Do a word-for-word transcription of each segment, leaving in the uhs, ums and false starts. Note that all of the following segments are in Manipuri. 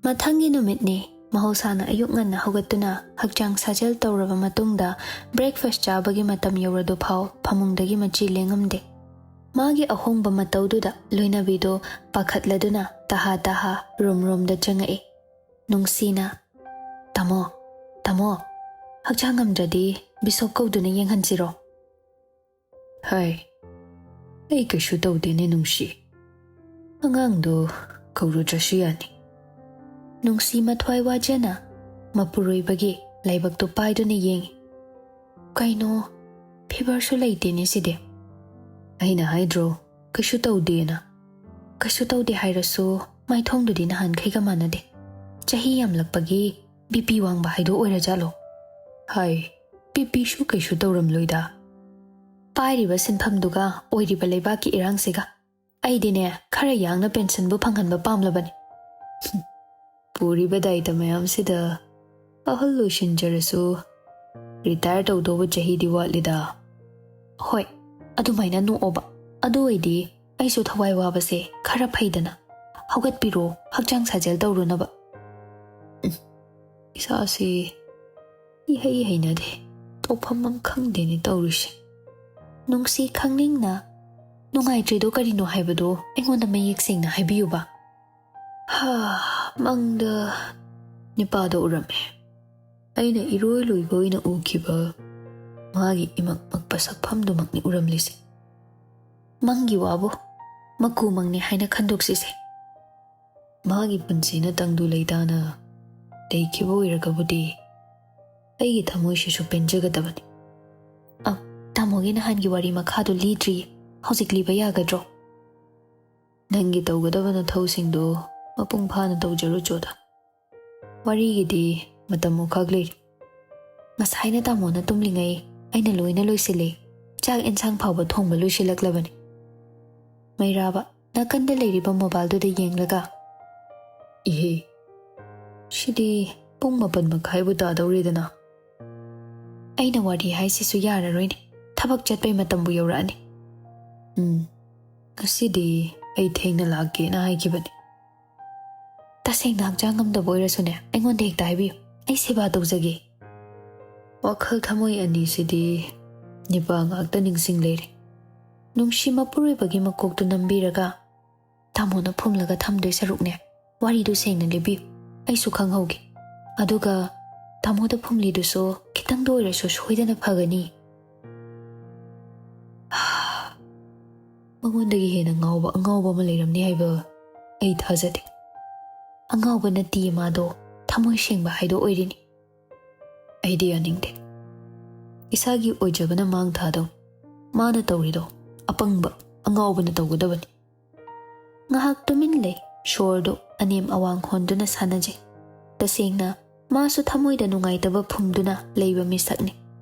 ꯃꯊꯪꯒꯤ ꯅꯨꯃꯤꯠꯅꯤ꯫ ꯃꯍꯧꯁꯥꯅ ꯑꯌꯨꯛ ꯉꯟꯅ ꯍꯧꯒꯠꯇꯨꯅ ꯍꯛꯆꯥꯡ ꯁꯥꯖꯦꯜ ꯇꯧꯔꯕ ꯃꯇꯨꯡꯗ breakfast ꯆꯥꯕꯒꯤ ꯃꯇꯝ ꯌꯧꯔꯗꯨꯐꯥꯎ ꯐꯃꯨꯡꯗꯒꯤ ꯃꯆꯤ ꯂꯦꯡꯉꯝꯗꯦ꯫ ꯃꯥꯒꯤ ꯑꯍꯣꯡꯕ ꯃꯇꯧꯗꯨꯗ ꯂꯣꯏꯅꯕꯤꯗꯨ ꯄꯥꯈꯠꯂꯗꯨꯅ ꯇꯍꯥ ꯇꯍꯥ room roomꯗ ꯆꯪꯉꯛꯏ꯫ ꯅꯨꯡꯁꯤꯅ, "ꯇꯥꯃꯣ, ꯇꯥꯃꯣ, ꯍꯛꯆꯥꯡ ꯉꯝꯗ꯭ꯔꯗꯤ ꯕꯤꯁꯣꯞ ꯀꯧꯗꯨꯅ ꯌꯦꯡꯍꯟꯁꯤꯔꯣ?" "ꯍꯥꯏ, ꯑꯩ ꯀꯩꯁꯨ ꯇꯧꯗꯦꯅꯦ ꯅꯨꯡꯁꯤ꯫ ꯑꯉꯥꯡꯗꯣ ꯀꯧꯔꯨꯗ꯭ꯔꯁꯨ ꯌꯥꯅꯤ꯫" ꯅꯨꯡꯁꯤ ꯃꯊ꯭ꯋꯥꯏ ꯋꯥꯖꯅ ꯃꯄꯨꯔꯣꯏꯕꯒꯤ ꯂꯥꯏꯕꯛꯇꯨ ꯄꯥꯏꯗꯨꯅ ꯌꯦꯡꯉꯤ꯫ "ꯀꯩꯅꯣ, feverꯁꯨ ꯂꯩꯇꯦꯅꯦ ꯁꯤꯗꯤ꯫" "ꯑꯩꯅ ꯍꯥꯏꯗ꯭ꯔꯣ, ꯀꯩꯁꯨ ꯇꯧꯗꯦꯅ꯫" "ꯀꯩꯁꯨ ꯇꯧꯗꯦ ꯍꯥꯏꯔꯁꯨ ꯃꯥꯏꯊꯣꯡꯗꯨꯗꯤ ꯅꯍꯥꯟꯈꯩꯒ ꯃꯥꯟꯅꯗꯦ꯫ ꯆꯍꯤ ꯌꯥꯝꯂꯛꯄꯒꯤ BP ꯋꯥꯡꯕ ꯍꯥꯏꯗꯣ ꯑꯣꯏꯔꯖꯥꯠꯂꯣ?" "ꯍꯥꯏ, BPꯁꯨ ꯀꯩꯁꯨ ꯇꯧꯔꯝꯂꯣꯏꯗ꯫ ꯄꯥꯏꯔꯤꯕ ꯁꯤꯟꯐꯝꯗꯨꯒ ꯑꯣꯏꯔꯤꯕ ꯂꯩꯕꯥꯛꯀꯤ ꯏꯔꯥꯡꯁꯤꯒ꯫ ꯑꯩꯗꯤꯅꯦ, ꯈꯔ ꯌꯥꯡꯅ pensionꯕꯨ ꯐꯪꯍꯟꯕ ꯄꯥꯝꯂꯕꯅꯤ꯫" "ꯄꯨꯔꯤꯕ ꯗꯥꯏꯇ ꯃꯌꯥꯝꯁꯤꯗ ꯑꯍꯜ ꯑꯣꯏꯁꯤꯟꯖꯔꯁꯨ retire ꯇꯧꯗꯧꯕ ꯆꯍꯤꯗꯤ ꯋꯥꯠꯂꯤꯗ꯫" "ꯍꯣꯏ, ꯑꯗꯨꯃꯥꯏꯅ ꯅꯣꯛꯑꯣꯕ꯫ ꯑꯗꯨ ꯑꯣꯏꯗꯤ ꯑꯩꯁꯨ ꯊꯋꯥꯏ ꯋꯥꯕꯁꯦ ꯈꯔ ꯐꯩꯗꯅ꯫ ꯍꯧꯒꯠꯄꯤꯔꯣ, ꯍꯛꯆꯥꯡ ꯁꯥꯖꯦꯜ ꯇꯧꯔꯨꯅꯕ꯫" ꯎꯝ, ꯏꯁꯥꯁꯤ ꯏꯍꯩ ꯍꯩꯅꯗꯦ꯫ ꯇꯧꯐꯝ ꯑꯃ ꯈꯪꯗꯦꯅꯦ ꯇꯧꯔꯤꯁꯦ꯫ ꯅꯨꯡꯁꯤ ꯈꯪꯅꯤꯡꯅ, "ꯅꯨꯡꯉꯥꯏꯇ꯭ꯔꯤꯗꯣ ꯀꯔꯤꯅꯣ ꯍꯥꯏꯕꯗꯣ ꯑꯩꯉꯣꯟꯗ ꯃꯌꯦꯛ ꯁꯦꯡꯅ ꯍꯥꯏꯕꯤꯌꯨꯕ꯫" "ꯍꯥ, ꯃꯪꯗ ꯅꯤꯄꯥꯗꯣ ꯎꯔꯝꯃꯦ꯫ ꯑꯩꯅ ꯏꯔꯣꯏ ꯂꯣꯏꯕ ꯑꯣꯏꯅ ꯎꯈꯤꯕ ꯃꯥꯒꯤ ꯏꯃꯛ ꯃꯛꯄ ꯁꯛꯐꯝꯗꯨꯃꯛꯅꯤ ꯎꯔꯝꯂꯤꯁꯦ꯫ ꯃꯪꯒꯤ ꯋꯥꯕꯨ ꯃꯀꯨ ꯃꯪꯅꯤ ꯍꯥꯏꯅ ꯈꯟꯗꯣꯛꯁꯤꯁꯦ꯫ ꯃꯥꯒꯤ ꯄꯨꯟꯁꯤꯅ ꯇꯪꯗꯨ ꯂꯩꯇꯥꯅ ꯂꯩꯈꯤꯕ ꯑꯣꯏꯔꯒꯕꯨꯗꯤ ꯑꯩꯒꯤ ꯊꯃꯣꯏꯁꯤꯁꯨ ꯄꯦꯟꯖꯒꯗꯕꯅꯤ꯫" "ꯑ, ꯇꯥꯃꯣꯒꯤ ꯅꯍꯥꯟꯒꯤ ꯋꯥꯔꯤ ꯃꯈꯥꯗꯣ ꯂꯤꯗ꯭ꯔꯤꯌꯦ꯫ ꯍꯧꯖꯤꯛ ꯂꯤꯕ ꯌꯥꯒꯗ꯭ꯔꯣ?" "ꯅꯪꯒꯤ ꯇꯧꯒꯗꯕ ꯅꯊꯧꯁꯤꯡꯗꯣ ꯃꯄꯨꯡ ꯐꯥꯅ ꯇꯧꯖꯔꯨꯆꯣꯗ꯫ ꯋꯥꯔꯤꯒꯤꯗꯤ ꯃꯇꯝ ꯑꯃꯈꯛ ꯂꯩꯔꯤ꯫ ꯉꯁꯥꯏꯅ ꯇꯥꯃꯣꯅ ꯇꯨꯝꯂꯤꯉꯩ ꯑꯩꯅ ꯂꯣꯏꯅ ꯂꯣꯏꯁꯤꯜꯂꯦ꯫ ꯆꯥꯛ ꯏꯟꯁꯥꯡ ꯐꯥꯎꯕ ꯊꯣꯡꯕ ꯂꯣꯏꯁꯤꯜꯂꯛꯂꯕꯅꯤ꯫" ꯃꯩꯔꯥꯕ ꯅꯥꯀꯟꯗ ꯂꯩꯔꯤꯕ mobileꯗꯨꯗ ꯌꯦꯡꯂꯒ, "ꯏꯍꯦ, ꯁꯤꯗꯤ ꯄꯨꯡ ꯃꯥꯄꯟ ꯃꯈꯥꯏꯕꯨ ꯇꯥꯗꯧꯔꯦꯗꯅ꯫ ꯑꯩꯅ ꯋꯥꯔꯤ ꯍꯥꯏꯁꯤꯁꯨ ꯌꯥꯔꯔꯣꯏꯅꯦ, ꯊꯕꯛ ꯆꯠꯄꯩ ꯃꯇꯝꯕꯨ ꯌꯧꯔꯛꯑꯅꯤ꯫ ꯎꯝ, ꯉꯁꯤꯗꯤ ꯑꯩ ꯊꯦꯡꯅ ꯂꯥꯛꯀꯦꯅ ꯍꯥꯏꯈꯤꯕꯅꯤ꯫" ꯇꯁꯦꯡꯅ ꯍꯛꯆꯥꯡ ꯉꯝꯗꯕ ꯑꯣꯏꯔꯁꯨꯅꯦ, ꯑꯩꯉꯣꯟꯗ ꯍꯦꯛꯇ ꯍꯥꯏꯕꯤꯌꯨ, ꯑꯩ ꯁꯦꯕꯥ ꯇꯧꯖꯒꯦ꯫ ꯋꯥꯈꯜ ꯊꯃꯣꯏ ꯑꯅꯤꯁꯤꯗꯤ ꯅꯤꯄꯥ ꯉꯥꯛꯇ ꯅꯤꯡꯁꯤꯡ ꯂꯩꯔꯦ꯫ ꯅꯨꯡꯁꯤ ꯃꯄꯨꯔꯣꯏꯕꯒꯤ ꯃꯀꯣꯛꯇꯨ ꯅꯝꯕꯤꯔꯒ, "ꯇꯥꯃꯣꯅ ꯐꯨꯝꯂꯒ ꯊꯝꯗꯣꯏ ꯁꯔꯨꯛꯅꯦ, ꯋꯥꯔꯤꯗꯨ ꯁꯦꯡꯅ ꯂꯤꯕꯤꯌꯨ, ꯑꯩꯁꯨ ꯈꯪꯍꯧꯒꯦ꯫ ꯑꯗꯨꯒ ꯇꯥꯃꯣꯗ ꯐꯨꯝꯂꯤꯗꯨꯁꯨ ꯈꯤꯇꯪꯗ ꯑꯣꯏꯔꯁꯨ ꯁꯣꯏꯗꯅ ꯐꯒꯅꯤ"꯫ ꯃꯉꯣꯟꯗꯒꯤ ꯍꯦꯟꯅ ꯉꯥꯎꯕ ꯑꯉꯥꯎꯕ ꯑꯃ ꯂꯩꯔꯝꯅꯤ ꯍꯥꯏꯕ ꯑꯩ ꯊꯥꯖꯗꯦ꯫ ꯑꯉꯥꯎꯕ ꯅꯠꯇꯤꯌꯦ ꯃꯥꯗꯣ, ꯊꯃꯣꯏ ꯁꯦꯡꯕ ꯍꯥꯏꯗꯣ ꯑꯣꯏꯔꯤꯅꯤ꯫ ꯑꯩꯗꯤ ꯌꯥꯅꯤꯡꯗꯦ꯫ ꯏꯁꯥꯒꯤ ꯑꯣꯏꯖꯕꯅ ꯃꯥꯡ ꯊꯥꯗꯧ꯫ ꯃꯥꯅ ꯇꯧꯔꯤꯗꯣ ꯑꯄꯪꯕ, ꯑꯉꯥꯎꯕꯅ ꯇꯧꯒꯗꯕꯅꯤ꯫ ꯉꯥꯏꯍꯥꯛ ꯇꯨꯃꯤꯟ ꯂꯩ, ꯁꯣꯔꯗꯨ ꯑꯅꯦꯝ ꯑꯋꯥꯡ ꯍꯣꯟꯗꯨꯅ ꯁꯥꯟꯅꯖꯩ꯫ ꯇꯁꯦꯡꯅ ꯃꯥꯁꯨ ꯊꯃꯣꯏꯗ ꯅꯨꯡꯉꯥꯏꯇꯕ ꯐꯨꯝꯗꯨꯅ ꯂꯩꯕ ꯃꯤꯁꯛꯅꯤ꯫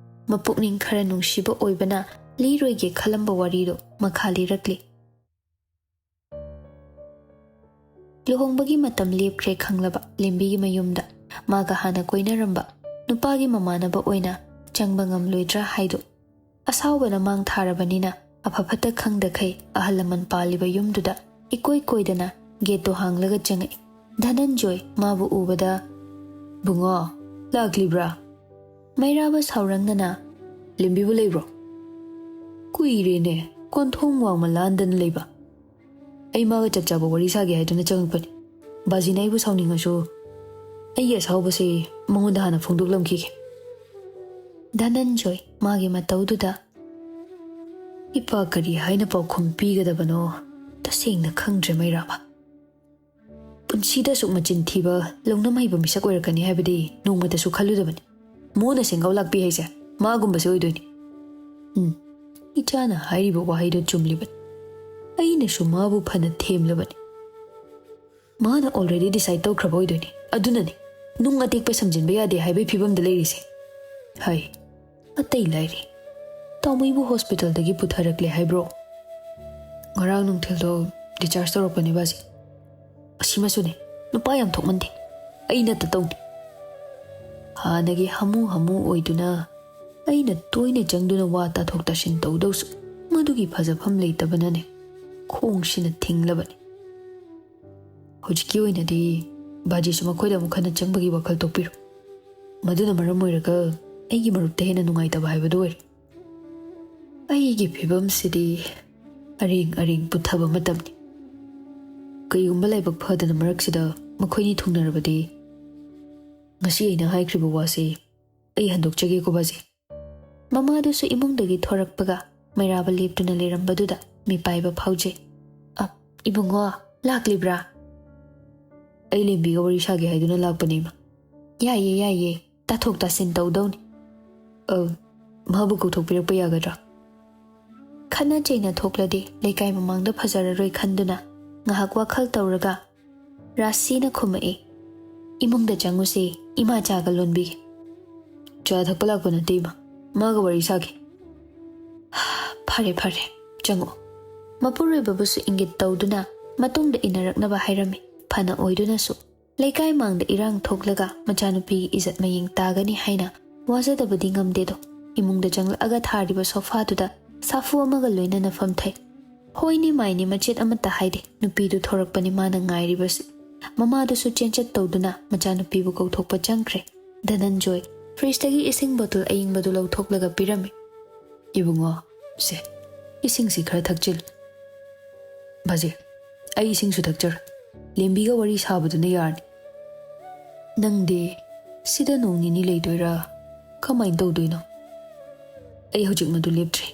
ꯃꯄꯨꯛꯅꯤꯡ ꯈꯔ ꯅꯨꯡꯁꯤꯕ ꯑꯣꯏꯕꯅ ꯂꯤꯔꯣꯏꯒꯦ ꯈꯜꯂꯝꯕ ꯋꯥꯔꯤꯗꯨ ꯃꯈꯥ ꯂꯤꯔꯛꯂꯤ꯫ ꯂꯨꯍꯣꯡꯕꯒꯤ ꯃꯇꯝ ꯂꯦꯞꯈ꯭ꯔꯦ ꯈꯪꯂꯕ ꯂꯦꯝꯕꯤꯒꯤ ꯃꯌꯨꯝꯗ ꯃꯥꯒ ꯍꯥꯟꯅ ꯀꯣꯏꯅꯔꯝꯕ ꯅꯨꯄꯥꯒꯤ ꯃꯃꯥꯟꯅꯕ ꯑꯣꯏꯅ ꯆꯪꯕ ꯉꯝꯂꯣꯏꯗ꯭ꯔꯥ ꯍꯥꯏꯗꯨ ꯑꯁꯥꯎꯕꯅ ꯃꯥꯡ ꯊꯥꯔꯕꯅꯤꯅ, ꯑꯐ ꯐꯠꯇ ꯈꯪꯗꯈꯩ ꯑꯍꯜ ꯂꯃꯟ ꯄꯥꯜꯂꯤꯕ ꯌꯨꯝꯗꯨꯗ ꯏꯀꯣꯏ ꯀꯣꯏꯗꯅ ꯒꯦꯠꯇꯣ ꯍꯥꯡꯂꯒ ꯆꯪꯉꯛꯏ꯫ ꯙꯅꯟꯖꯣꯏ ꯃꯥꯕꯨ ꯎꯕꯗ, "ꯕꯨꯡꯉꯣ, ꯂꯥꯛꯂꯤꯕ꯭ꯔꯥ?" ꯃꯩꯔꯥꯕ ꯁꯥꯎꯔꯪꯅꯅ, "ꯂꯦꯝꯕꯤꯕꯨ ꯂꯩꯕ꯭ꯔꯣ? ꯀꯨꯏꯔꯦꯅꯦ ꯀꯣꯟꯊꯣꯡ ꯋꯥꯡꯃ ꯂꯥꯟꯗꯅ ꯂꯩꯕ꯫ ꯑꯩ ꯃꯥꯒ ꯆꯞ ꯆꯥꯕ ꯋꯥꯔꯤ ꯁꯥꯒꯦ ꯍꯥꯏꯗꯨꯅ ꯆꯪꯉꯛꯄꯅꯤ꯫ ꯕꯥꯖꯤꯅ ꯑꯩꯕꯨ ꯁꯥꯎꯅꯤꯡꯉꯁꯨ ꯑꯩꯒꯤ ꯑꯁꯥꯎꯕꯁꯤ ꯃꯉꯣꯟꯗ ꯍꯥꯟꯅ ꯐꯣꯡꯗꯣꯛꯂꯝꯈꯤꯒꯦ"꯫ ꯙꯅꯟꯖꯣꯏ ꯃꯥꯒꯤ ꯃꯇꯧꯗꯨꯗ, "ꯏꯄꯥ ꯀꯔꯤ ꯍꯥꯏꯅ ꯄꯥꯎꯈꯨꯝ ꯄꯤꯒꯗꯕꯅꯣ ꯇꯁꯦꯡꯅ ꯈꯪꯗ꯭ꯔꯦ ꯃꯩꯔꯥꯕ꯫ ꯄꯨꯟꯁꯤꯗ ꯑꯁꯨꯛ ꯃꯆꯤꯟ ꯊꯤꯕ, ꯂꯧꯅꯝ ꯍꯩꯕ ꯃꯤꯁꯛ ꯑꯣꯏꯔꯛꯀꯅꯤ ꯍꯥꯏꯕꯗꯤ ꯅꯣꯡꯃꯇꯁꯨ ꯈꯜꯂꯨꯗꯕꯅꯤ꯫ ꯃꯣꯟꯅ ꯁꯦꯡꯒꯥꯎ ꯂꯥꯛꯄꯤ ꯍꯥꯏꯁꯦ ꯃꯥꯒꯨꯝꯕꯁꯦ ꯑꯣꯏꯗꯣꯏꯅꯤ"꯫ ꯎꯝ, ꯏꯆꯥꯅ ꯍꯥꯏꯔꯤꯕ ꯋꯥꯍꯩꯗꯨ ꯆꯨꯝꯂꯤꯕꯅꯤ꯫ ꯑꯩꯅꯁꯨ ꯃꯥꯕꯨ ꯐꯅ ꯊꯦꯝꯂꯕꯅꯤ꯫ ꯃꯥꯅ already decide ꯇꯧꯈ꯭ꯔꯕ ꯑꯣꯏꯗꯣꯏꯅꯤ꯫ ꯑꯗꯨꯅꯅꯤ ꯅꯨꯡ ꯑꯇꯦꯛꯄ ꯁꯝꯖꯤꯟꯕ ꯌꯥꯗꯦ ꯍꯥꯏꯕꯒꯤ ꯐꯤꯕꯝꯗ ꯂꯩꯔꯤꯁꯦ꯫ ꯍꯥꯏ, ꯑꯇꯩ ꯂꯥꯏꯔꯤ, ꯇꯥꯃꯨꯏꯕꯨ ꯍꯣꯁꯄꯤꯇꯥꯜꯗꯒꯤ ꯄꯨꯊꯔꯛꯂꯦ ꯍꯥꯏꯕ꯭ꯔꯣ? ꯉꯔꯥꯡ ꯅꯨꯡꯊꯤꯜꯗꯣ discharge ꯇꯧꯔꯛꯄꯅꯦ ꯕꯥꯖꯤ꯫ ꯑꯁꯤꯃꯁꯨꯅꯦ, ꯅꯨꯄꯥ ꯌꯥꯝ ꯊꯣꯛꯃꯟꯗꯦ꯫ ꯑꯩ ꯅꯠꯇ ꯇꯧꯅꯤ꯫ ꯍꯥꯟꯅꯒꯤ ꯍꯥꯃꯨ ꯍꯥꯃꯨ ꯑꯣꯏꯗꯨꯅ ꯑꯩꯅ ꯇꯣꯏꯅ ꯆꯪꯗꯨꯅ ꯋꯥ ꯇꯥꯊꯣꯛ ꯇꯥꯁꯤꯟ ꯇꯧꯗꯧꯁꯨ ꯃꯗꯨꯒꯤ ꯐꯖꯐꯝ ꯂꯩꯇꯕꯅꯅꯦ, ꯈꯣꯡꯁꯤꯅ ꯊꯤꯡꯂꯕꯅꯤ꯫ ꯍꯧꯖꯤꯛꯀꯤ ꯑꯣꯏꯅꯗꯤ ꯕꯥꯖꯤꯁꯨ ꯃꯈꯣꯏꯗ ꯑꯃꯨꯛ ꯍꯟꯅ ꯆꯪꯕꯒꯤ ꯋꯥꯈꯜ ꯊꯣꯛꯄꯤꯔꯣꯏ꯫ ꯃꯗꯨꯅ ꯃꯔꯝ ꯑꯣꯏꯔꯒ ꯑꯩꯒꯤ ꯃꯔꯨꯞꯇ ꯍꯦꯟꯅ ꯅꯨꯡꯉꯥꯏꯇꯕ ꯍꯥꯏꯕꯗꯨ ꯑꯣꯏꯔꯦ꯫ ꯑꯩꯒꯤ ꯐꯤꯕꯝꯁꯤꯗꯤ ꯑꯔꯦꯡ ꯑꯔꯦꯡ ꯄꯨꯊꯕ ꯃꯇꯝꯅꯤ꯫ ꯀꯩꯒꯨꯝꯕ ꯂꯥꯏꯕꯛ ꯐꯗꯅ ꯃꯔꯛꯁꯤꯗ ꯃꯈꯣꯏꯅꯤ ꯊꯨꯡꯅꯔꯕꯗꯤ, ꯉꯁꯤ ꯑꯩꯅ ꯍꯥꯏꯈ꯭ꯔꯤꯕ ꯋꯥꯁꯤ ꯑꯩ ꯍꯟꯗꯣꯛꯆꯒꯦꯀꯣ ꯕꯥꯖꯤ꯫ ꯃꯃꯥꯗꯨꯁꯨ ꯏꯃꯨꯡꯗꯒꯤ ꯊꯣꯔꯛꯄꯒ ꯃꯩꯔꯥꯕ ꯂꯦꯞꯇꯨꯅ ꯂꯩꯔꯝꯕꯗꯨꯗ ꯃꯤꯄꯥꯏꯕ ꯐꯥꯎꯖꯩ꯫ "ꯑ, ꯏꯕꯨꯡꯉꯣ, ꯂꯥꯛꯂꯤꯕ꯭ꯔꯥ?" "ꯑꯩ ꯂꯦꯝꯕꯤꯒ ꯋꯥꯔꯤ ꯁꯥꯒꯦ ꯍꯥꯏꯗꯨꯅ ꯂꯥꯛꯄꯅꯦ, ꯏꯃꯥ꯫" "ꯌꯥꯏꯌꯦ, ꯌꯥꯏꯌꯦ, ꯇꯥꯊꯣꯛ ꯇꯥꯁꯤꯟ ꯇꯧꯗꯧꯅꯤ꯫" "ꯑ, ꯃꯥꯕꯨ ꯀꯧꯊꯣꯛꯄꯤꯔꯛꯄ ꯌꯥꯒꯗ꯭ꯔꯥ?" ꯈꯠꯅ ꯆꯩꯅ ꯊꯣꯛꯂꯗꯤ ꯂꯩꯀꯥꯏ ꯃꯃꯥꯡꯗ ꯐꯖꯔꯔꯣꯏ ꯈꯟꯗꯨꯅ ꯉꯥꯏꯍꯥꯛ ꯋꯥꯈꯜ ꯇꯧꯔꯒ ꯔꯥꯁꯤꯅ ꯈꯨꯝꯃꯛꯏ, "ꯏꯃꯨꯡꯗ ꯆꯪꯉꯨꯁꯤ, ꯏꯃꯥ ꯆꯥꯒ ꯂꯣꯟꯕꯤꯒꯦ꯫" "ꯆꯥ ꯊꯛꯄ ꯂꯥꯛꯄ ꯅꯠꯇꯦ, ꯏꯃꯥ꯫ ꯃꯥꯒ ꯋꯥꯔꯤ ꯁꯥꯒꯦ꯫" "ꯐꯔꯦ, ꯐꯔꯦ, ꯆꯪꯉꯛꯑꯣ꯫" ꯃꯄꯨꯔꯣꯏꯕꯕꯨꯁꯨ ꯏꯪꯒꯤꯠ ꯇꯧꯗꯨꯅ ꯃꯇꯨꯡꯗ ꯏꯟꯅꯔꯛꯅꯕ ꯍꯥꯏꯔꯝꯃꯤ꯫ ꯐꯅ ꯑꯣꯏꯗꯨꯅꯁꯨ ꯂꯩꯀꯥꯏ ꯃꯥꯡꯗ ꯏꯔꯥꯡ ꯊꯣꯛꯂꯒ ꯃꯆꯥꯅꯨꯄꯤꯒꯤ ꯏꯖꯠ ꯃꯌꯦꯡ ꯇꯥꯒꯅꯤ ꯍꯥꯏꯅ ꯋꯥꯖꯗꯕꯗꯤ ꯉꯝꯗꯦꯗꯣ꯫ ꯏꯃꯨꯡꯗ ꯆꯪꯂꯛꯑꯒ ꯊꯥꯔꯤꯕ ꯁꯣꯐꯥꯗꯨꯗ ꯁꯥꯐꯨ ꯑꯃꯒ ꯂꯣꯏꯅꯅ ꯐꯝꯊꯩ꯫ ꯍꯣꯏꯅꯤ ꯃꯥꯏꯅꯤ ꯃꯆꯦꯠ ꯑꯃꯠꯇ ꯍꯥꯏꯗꯦ꯫ ꯅꯨꯄꯤꯗꯨ ꯊꯣꯔꯛꯄꯅꯤ ꯃꯥꯅ ꯉꯥꯏꯔꯤꯕꯁꯤ꯫ ꯃꯃꯥꯗꯨꯁꯨ ꯆꯦꯟꯆꯠ ꯇꯧꯗꯨꯅ ꯃꯆꯥꯅꯨꯄꯤꯕꯨ ꯀꯧꯊꯣꯛꯄ ꯆꯪꯈ꯭ꯔꯦ꯫ ꯙꯅꯟꯖꯣꯏ ꯐ꯭ꯔꯤꯖꯇꯒꯤ ꯏꯁꯤꯡ ꯕꯣꯇꯜ ꯑꯏꯪꯕꯗꯨ ꯂꯧꯊꯣꯛꯂꯒ ꯄꯤꯔꯝꯃꯤ꯫ "ꯏꯕꯨꯡꯉꯣ, ꯁꯦ, ꯏꯁꯤꯡꯁꯤ ꯈꯔ ꯊꯛꯆꯤꯜꯂꯨ꯫" "ꯕꯥꯖꯤ, ꯑꯩ ꯏꯁꯤꯡꯁꯨ ꯊꯛꯆꯔꯣꯏ꯫ ꯂꯦꯝꯕꯤꯒ ꯋꯥꯔꯤ ꯁꯥꯕꯗꯨꯅ ꯌꯥꯔꯅꯤ꯫" "ꯅꯪꯗꯤ ꯁꯤꯗ ꯅꯣꯡ ꯅꯤꯅꯤ ꯂꯩꯗꯣꯏꯔꯥ? ꯀꯃꯥꯏꯅ ꯇꯧꯗꯣꯏꯅꯣ?" "ꯑꯩ ꯍꯧꯖꯤꯛ ꯃꯗꯨ ꯂꯦꯞꯇ꯭ꯔꯤ꯫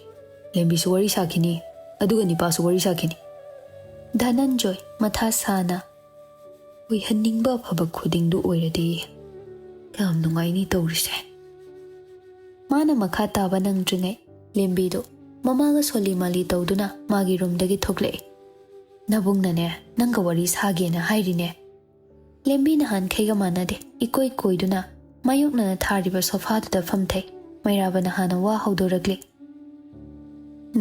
ꯂꯦꯝꯕꯤꯁꯨ ꯋꯥꯔꯤ ꯁꯥꯈꯤꯅꯤ, ꯑꯗꯨꯒ ꯅꯤꯄꯥꯁꯨ ꯋꯥꯔꯤ ꯁꯥꯈꯤꯅꯤ꯫" ꯙꯅꯟꯖꯣꯏ ꯃꯊꯥ ꯁꯥꯅ ꯑꯣꯏꯍꯟꯅꯤꯡꯕ ꯑꯐꯕ ꯈꯨꯗꯤꯡꯗꯨ ꯑꯣꯏꯔꯗꯤ ꯀꯌꯥꯝ ꯅꯨꯡꯉꯥꯏꯅꯤ ꯇꯧꯔꯤꯁꯦ꯫ ꯃꯥꯅ ꯃꯈꯥ ꯇꯥꯕ ꯅꯪꯗ꯭ꯔꯤꯉꯩ ꯂꯦꯝꯕꯤꯗꯨ ꯃꯃꯥꯒ ꯁꯣꯜꯂꯤ ꯃꯥꯂꯤ ꯇꯧꯗꯨꯅ ꯃꯥꯒꯤ ꯔꯨꯝꯗꯒꯤ ꯊꯣꯛꯂꯛꯏ꯫ "ꯅꯕꯨꯡꯅꯅꯦ, ꯅꯪꯒ ꯋꯥꯔꯤ ꯁꯥꯒꯦꯅ ꯍꯥꯏꯔꯤꯅꯦ꯫" ꯂꯦꯝꯕꯤ ꯅꯍꯥꯟꯈꯩꯒ ꯃꯥꯟꯅꯗꯦ꯫ ꯏꯀꯣꯏ ꯀꯣꯏꯗꯨꯅ ꯃꯥꯌꯣꯛꯅꯅ ꯊꯥꯔꯤꯕ ꯁꯣꯐꯥꯗꯨꯗ ꯐꯝꯊꯩ꯫ ꯃꯩꯔꯥꯕꯅ ꯍꯥꯟꯅ ꯋꯥ ꯍꯧꯗꯣꯔꯛꯂꯤ꯫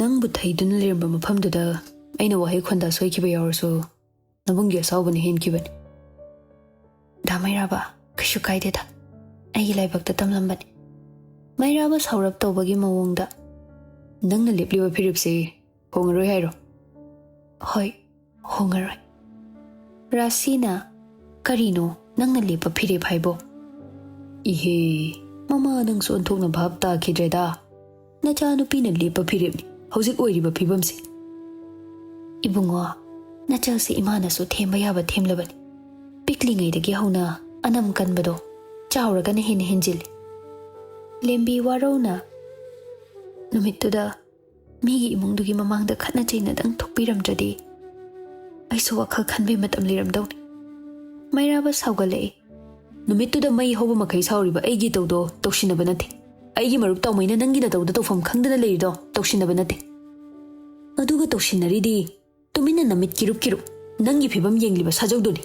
"ꯅꯪꯕꯨ ꯊꯩꯗꯨꯅ ꯂꯩꯔꯝꯕ ꯃꯐꯝꯗꯨꯗ ꯑꯩꯅ ꯋꯥꯍꯩ ꯈꯣꯟꯗꯥ ꯁꯣꯏꯈꯤꯕ ꯌꯥꯎꯔꯁꯨ, ꯅꯕꯨꯡꯒꯤ ꯑꯁꯥꯎꯕꯅ ꯍꯦꯟꯈꯤꯕꯅꯤ꯫" "ꯗꯥ ꯃꯩꯔꯥꯕ, ꯀꯩꯁꯨ ꯀꯥꯏꯗꯦꯗ꯫ ꯑꯩꯒꯤ ꯂꯥꯏꯕꯛꯇ ꯇꯝꯂꯝꯕꯅꯤ꯫" ꯃꯩꯔꯥꯕ ꯁꯥꯎꯔꯞ ꯇꯧꯕꯒꯤ ꯃꯑꯣꯡꯗ, "ꯅꯪꯅ ꯂꯦꯞꯂꯤꯕ ꯐꯤꯔꯦꯞꯁꯤ ꯍꯣꯡꯉꯔꯣꯏ ꯍꯥꯏꯔꯣ?" "ꯍꯣꯏ, ꯍꯣꯡꯉꯔꯣꯏ꯫" ꯔꯥꯁꯤꯅ ꯀꯔꯤꯅꯣ ꯅꯪꯅ ꯂꯦꯞꯄ ꯐꯤꯔꯦꯞ ꯍꯥꯏꯕꯣ? ꯏꯍꯦ, ꯃꯃꯥ ꯅꯪꯁꯨ ꯑꯣꯟꯊꯣꯛꯅ ꯚꯥꯞ ꯇꯥꯈꯤꯗ꯭ꯔꯦꯗ꯫ ꯅꯆꯥꯅꯨꯄꯤꯅ ꯂꯦꯞꯄ ꯐꯤꯔꯦꯞꯅꯤ ꯍꯧꯖꯤꯛ ꯑꯣꯏꯔꯤꯕ ꯐꯤꯕꯝꯁꯦ꯫ ꯏꯕꯨꯡꯉꯣ, ꯅꯆꯜꯁꯦ ꯏꯃꯥꯅꯁꯨ ꯊꯦꯝꯕ ꯌꯥꯕ ꯊꯦꯝꯂꯕꯅꯤ꯫ ꯄꯤꯛꯂꯤꯉꯩꯗꯒꯤ ꯍꯧꯅ ꯑꯅꯝ ꯀꯟꯕꯗꯣ ꯆꯥꯎꯔꯒꯅ ꯍꯦꯟꯅ ꯍꯦꯟꯖꯤꯜꯂꯤ꯫ ꯂꯦꯝꯕꯤ ꯋꯥꯔꯧꯅ ꯅꯨꯃꯤꯠꯇꯨꯗ ꯃꯤꯒꯤ ꯏꯃꯨꯡꯗꯨꯒꯤ ꯃꯃꯥꯡꯗ ꯈꯠꯅ ꯆꯩꯅꯗꯪ ꯊꯣꯛꯄꯤꯔꯝꯗ꯭ꯔꯗꯤ ꯑꯩꯁꯨ ꯋꯥꯈꯜ ꯈꯟꯕꯩ ꯃꯇꯝ ꯂꯩꯔꯝꯗꯧꯅꯤ꯫ ꯃꯩꯔꯥꯕ ꯁꯥꯎꯒꯠꯂꯛꯏ꯫ ꯅꯨꯃꯤꯠꯇꯨꯗ ꯃꯩ ꯍꯧꯕ ꯃꯈꯩ ꯁꯥꯎꯔꯤꯕ ꯑꯩꯒꯤ ꯇꯧꯗꯣ ꯇꯧꯁꯤꯟꯅꯕ ꯅꯠꯇꯦ꯫ ꯑꯩꯒꯤ ꯃꯔꯨꯞ ꯇꯥꯎꯃꯩꯅ ꯅꯪꯒꯤ ꯅꯇꯧꯗ ꯇꯧꯐꯝ ꯈꯪꯗꯅ ꯂꯩꯔꯤꯗꯣ ꯇꯧꯁꯤꯟꯅꯕ ꯅꯠꯇꯦ꯫ ꯑꯗꯨꯒ ꯇꯧꯁꯤꯟꯅꯔꯤꯗꯤ ꯇꯨꯃꯤꯟꯅ ꯅꯃꯤꯠ ꯀꯤꯔꯨꯞ ꯀꯤꯔꯨꯞ ꯅꯪꯒꯤ ꯐꯤꯕꯝ ꯌꯦꯡꯂꯤꯕ ꯁꯥꯖꯧꯗꯨꯅꯤ꯫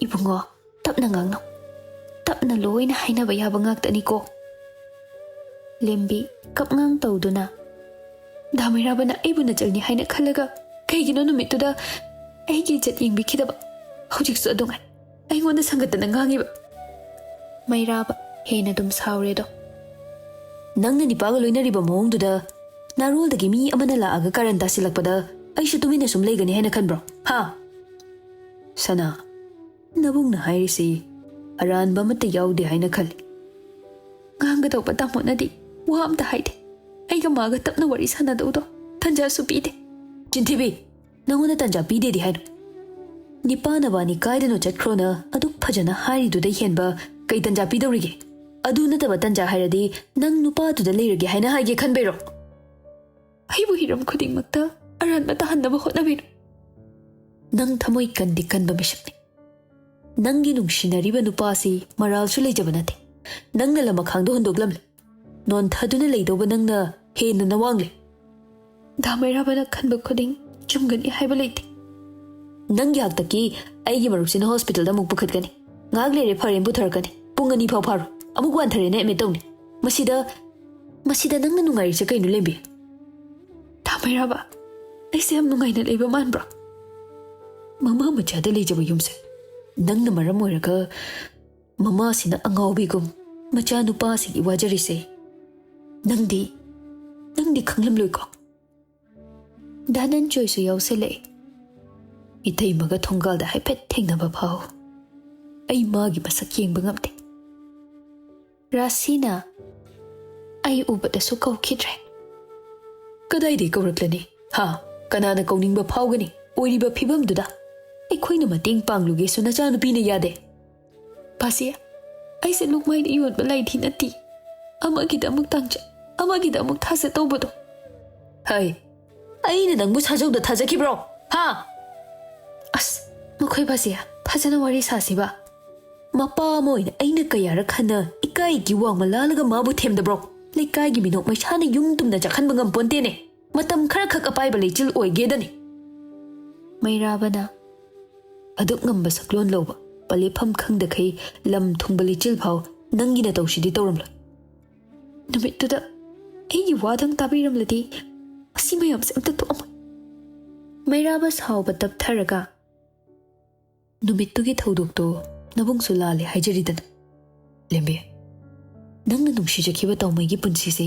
ꯏꯕꯨꯡꯉꯣ, ꯇꯞꯅ ꯉꯥꯡꯅꯧ꯫ ꯇꯞꯅ ꯂꯣꯏꯅ ꯍꯥꯏꯅꯕ ꯌꯥꯕ ꯉꯥꯛꯇꯅꯤꯀꯣ꯫ ꯂꯦꯝꯕꯤ ꯀꯞꯉꯥꯡ ꯇꯧꯗꯨꯅ, ꯗꯥ ꯃꯩꯔꯥꯕꯅ ꯑꯩꯕꯨ ꯅꯆꯜꯅꯤ ꯍꯥꯏꯅ ꯈꯜꯂꯒ ꯀꯩꯒꯤꯅꯣ ꯅꯨꯃꯤꯠꯇꯨꯗ ꯑꯩꯒꯤ ꯏꯖꯠ ꯌꯦꯡꯕꯤꯈꯤꯗꯕ? ꯍꯧꯖꯤꯛꯁꯨ ꯑꯗꯨꯉꯥꯏ ꯑꯩꯉꯣꯟꯗ ꯁꯪꯒꯠꯇꯅ ꯉꯥꯡꯉꯤꯕ꯫ ꯃꯩꯔꯥꯕ ꯍꯦꯟꯅ ꯑꯗꯨꯝ ꯁꯥꯎꯔꯦꯗꯣ꯫ ꯅꯪꯅ ꯅꯤꯄꯥꯒ ꯂꯣꯏꯅꯔꯤꯕ ꯃꯑꯣꯡꯗꯨꯗ ꯅꯥꯔꯣꯜꯗꯒꯤ ꯃꯤ ꯑꯃꯅ ꯂꯥꯛꯑꯒ ꯀꯥꯔꯟ ꯇꯥꯁꯤꯜꯂꯛꯄꯗ ꯑꯩꯁꯨ ꯇꯨꯃꯤꯟꯅ ꯁꯨꯝ ꯂꯩꯒꯅꯤ ꯍꯥꯏꯅ ꯈꯟꯕ꯭ꯔꯣ? ꯍꯥ? ꯁꯅꯥ, ꯅꯕꯨꯡꯅ ꯍꯥꯏꯔꯤꯁꯤ ꯑꯔꯥꯟꯕ ꯑꯃꯠꯇ ꯌꯥꯎꯗꯦ ꯍꯥꯏꯅ ꯈꯜꯂꯤ꯫ ꯉꯥꯡꯒꯗꯧꯕ ꯇꯥꯃꯣꯅꯗꯤ ꯋꯥ ꯑꯝꯇ ꯍꯥꯏꯗꯦ꯫ ꯑꯩꯒ ꯃꯥꯒ ꯇꯞꯅ ꯋꯥꯔꯤ ꯁꯥꯟꯅꯗꯧꯗꯣ ꯇꯟꯖꯥꯁꯨ ꯄꯤꯗꯦ꯫ ꯆꯤꯟꯊꯤꯕꯤ, ꯅꯪꯉꯣꯟꯗ ꯇꯟꯖꯥ ꯄꯤꯗꯦꯗꯤ ꯍꯥꯏꯅꯣ? ꯅꯤꯄꯥ ꯅꯕꯥꯅꯤ ꯀꯥꯏꯗꯅꯣ ꯆꯠꯈ꯭ꯔꯣꯅ ꯑꯗꯨꯛ ꯐꯖꯅ ꯍꯥꯏꯔꯤꯗꯨꯗꯩ ꯍꯦꯟꯕ ꯀꯩ ꯇꯟꯖꯥ ꯄꯤꯗꯧꯔꯤꯒꯦ? ꯑꯗꯨ ꯅꯠꯇꯕ ꯇꯟꯖꯥ ꯍꯥꯏꯔꯗꯤ ꯅꯪ ꯅꯨꯄꯥꯗꯨꯗ ꯂꯩꯔꯒꯦ ꯍꯥꯏꯅ ꯍꯥꯏꯒꯦ ꯈꯟꯕꯩꯔꯣ? ꯑꯩꯕꯨ ꯍꯤꯔꯝ ꯈꯨꯗꯤꯡꯃꯛꯇ ꯑꯔꯥꯟꯕ ꯇꯥꯍꯟꯅꯕ ꯍꯣꯠꯅꯕꯤꯅꯨ꯫ ꯅꯪ ꯊꯃꯣꯏ ꯀꯟꯗꯤ ꯀꯟꯕ ꯃꯤꯁꯛꯅꯤ꯫ ꯅꯪꯒꯤ ꯅꯨꯡꯁꯤꯅꯔꯤꯕ ꯅꯨꯄꯥꯁꯤ ꯃꯔꯥꯜꯁꯨ ꯂꯩꯖꯕ ꯅꯠꯇꯦ꯫ ꯅꯪꯅ ꯂꯃꯈꯥꯡꯗꯣ ꯍꯨꯟꯗꯣꯛꯂꯝꯂꯦ꯫ ꯅꯣꯟꯊꯗꯨꯅ ꯂꯩꯗꯧꯕ ꯅꯪꯅ ꯍꯦꯟꯅ ꯅꯋꯥꯡꯂꯦ꯫ ꯗꯥ ꯃꯩꯔꯥꯕꯅ ꯈꯟꯕ ꯈꯨꯗꯤꯡ ꯆꯨꯝꯒꯅꯤ ꯍꯥꯏꯕ ꯂꯩꯇꯦ꯫ ꯅꯪꯒꯤ ꯍꯥꯛꯇꯛꯀꯤ ꯑꯩꯒꯤ ꯃꯔꯨꯞꯁꯤꯅ ꯍꯣꯁꯄꯤꯇꯥꯜꯗ ꯑꯃꯨꯛ ꯄꯨꯈꯠꯀꯅꯤ꯫ ꯉꯥꯏꯍꯥꯛ ꯂꯩꯔꯦ ꯐꯔꯦꯅ ꯄꯨꯊꯔꯛꯀꯅꯤ꯫ ꯄꯨꯡ ꯑꯅꯤ ꯐꯥꯎ ꯐꯥꯔꯣꯏ꯫ ꯑꯃꯨꯛ ꯋꯥꯟꯊꯔꯦꯅ ꯑꯦꯗꯃꯤꯠ ꯇꯧꯅꯤ꯫ ꯃꯁꯤꯗ, ꯃꯁꯤꯗ ꯅꯪꯅ ꯅꯨꯡꯉꯥꯏꯔꯤꯁꯦ ꯀꯩꯅꯣ, ꯂꯦꯝꯕꯤ? ꯗꯥ ꯃꯩꯔꯥꯕ, ꯑꯩꯁꯦ ꯌꯥꯝ ꯅꯨꯡꯉꯥꯏꯅ ꯂꯩꯕ ꯃꯥꯟꯕ꯭ꯔꯣ? ꯃꯃꯥ ꯃꯆꯥꯗ ꯂꯩꯖꯕ ꯌꯨꯝꯁꯦ ꯅꯪꯅ ꯃꯔꯝ ꯑꯣꯏꯔꯒ ꯃꯃꯥꯁꯤꯅ ꯑꯉꯥꯎꯕꯤꯒꯨꯝ ꯃꯆꯥ ꯅꯨꯄꯥꯁꯤꯒꯤ ꯋꯥꯖꯔꯤꯁꯦ ꯅꯪꯗꯤ, ꯅꯪꯗꯤ ꯈꯪꯂꯝꯂꯣꯏꯀꯣ? ꯗꯥ ꯅꯟꯆꯣꯏꯁꯨ ꯌꯥꯎꯁꯜꯂꯛꯑꯦ꯫ ꯏꯇꯩꯃꯒ ꯊꯣꯡꯒꯥꯜꯗ ꯍꯥꯏꯐꯦꯠ ꯊꯦꯡꯅꯕ ꯐꯥꯎ ꯑꯩ ꯃꯥꯒꯤ ꯃꯁꯛ ꯌꯦꯡꯕ ꯉꯝꯗꯦ꯫ ꯔꯥꯁꯤꯅ ꯑꯩ ꯎꯕꯗꯁꯨ ꯀꯧꯈꯤꯗ꯭ꯔꯦ꯫ ꯀꯗꯥꯏꯗꯒꯤ ꯀꯧꯔꯛꯂꯅꯤ? ꯍꯥ? ꯀꯅꯥꯅ ꯀꯧꯅꯤꯡꯕ ꯐꯥꯎꯒꯅꯤ? ꯑꯣꯏꯔꯤꯕ ꯐꯤꯕꯝꯗꯨꯗ ꯑꯩꯈꯣꯏꯅ ꯃꯇꯦꯡ ꯄꯥꯡꯂꯨꯒꯦꯁꯨ ꯅꯆꯥꯅꯨꯄꯤꯅ ꯌꯥꯗꯦ꯫ ꯕꯥꯁꯤ, ꯑꯩꯁꯦ ꯂꯨꯛꯃꯥꯏꯗ ꯌꯣꯟꯕ ꯂꯥꯏꯙꯤ ꯅꯠꯇꯦ꯫ ꯑꯃꯒꯤꯗ ꯑꯃꯨꯛ ꯇꯥꯡꯖ, ꯑꯃꯒꯤꯗ ꯑꯃꯨꯛ ꯊꯥꯖ ꯇꯧꯕꯗꯣ꯫ ꯍꯩ, ꯑꯩꯅ ꯅꯪꯕꯨ ꯁꯥꯖꯧꯗ ꯊꯥꯖꯈꯤꯕ꯭ꯔꯣ? ꯍꯥ? ꯑꯁ, ꯃꯈꯣꯏ ꯕꯥꯁꯤ, ꯐꯖꯅ ꯋꯥꯔꯤ ꯁꯥꯁꯤꯕ꯫ ꯃꯄꯥ ꯑꯃ ꯑꯣꯏꯅ ꯑꯩꯅ ꯀꯌꯥꯔꯛ ꯍꯟꯅ ꯏꯀꯥꯏꯒꯤ ꯋꯥꯡꯃ ꯂꯥꯜꯂꯒ ꯃꯥꯕꯨ ꯊꯦꯝꯗꯕ꯭ꯔꯣ? ꯂꯩꯀꯥꯏꯒꯤ ꯃꯤꯅꯣꯛ ꯃꯩꯁꯥꯅ ꯌꯨꯝ ꯇꯨꯝꯅ ꯆꯥꯛꯍꯟꯕ ꯉꯝꯄꯣꯟꯇꯦꯅꯦ꯫ ꯃꯇꯝ ꯈꯔꯈꯛ ꯑꯄꯥꯏꯕ ꯂꯩꯆꯤꯜ ꯑꯣꯏꯒꯦꯗꯅꯤ꯫ ꯃꯩꯔꯥꯕꯅ ꯑꯗꯨꯛ ꯉꯝꯕ ꯁꯛꯂꯣꯟ ꯂꯧꯕ, ꯄꯂꯦꯐꯝ ꯈꯪꯗꯈꯩ ꯂꯝ ꯊꯨꯡꯕ ꯂꯩꯆꯤꯜ ꯐꯥꯎ ꯅꯪꯒꯤ ꯅꯇꯧꯁꯤꯗꯤ ꯇꯧꯔꯝꯂꯣꯏ꯫ ꯅꯨꯃꯤꯠꯇꯨꯗ ꯑꯩꯒꯤ ꯋꯥꯗꯪ ꯇꯥꯕꯤꯔꯝꯂꯗꯤ ꯃꯁꯤ ꯃꯌꯥꯝꯁꯦ ꯑꯝꯇ ꯊꯣꯛꯑꯝꯃꯣꯏ꯫ ꯃꯩꯔꯥꯕ ꯁꯥꯎꯕ ꯇꯞꯊꯔꯒ, ꯅꯨꯃꯤꯠꯇꯨꯒꯤ ꯊꯧꯗꯣꯛꯇꯣ ꯅꯕꯨꯡꯁꯨ ꯂꯥꯜꯂꯦ ꯍꯥꯏꯖꯔꯤꯗꯅ꯫ ꯂꯦꯝꯕꯤ, ꯅꯪꯅ ꯅꯨꯡꯁꯤꯖꯈꯤꯕ ꯇꯥꯎꯃꯩꯒꯤ ꯄꯨꯟꯁꯤꯁꯦ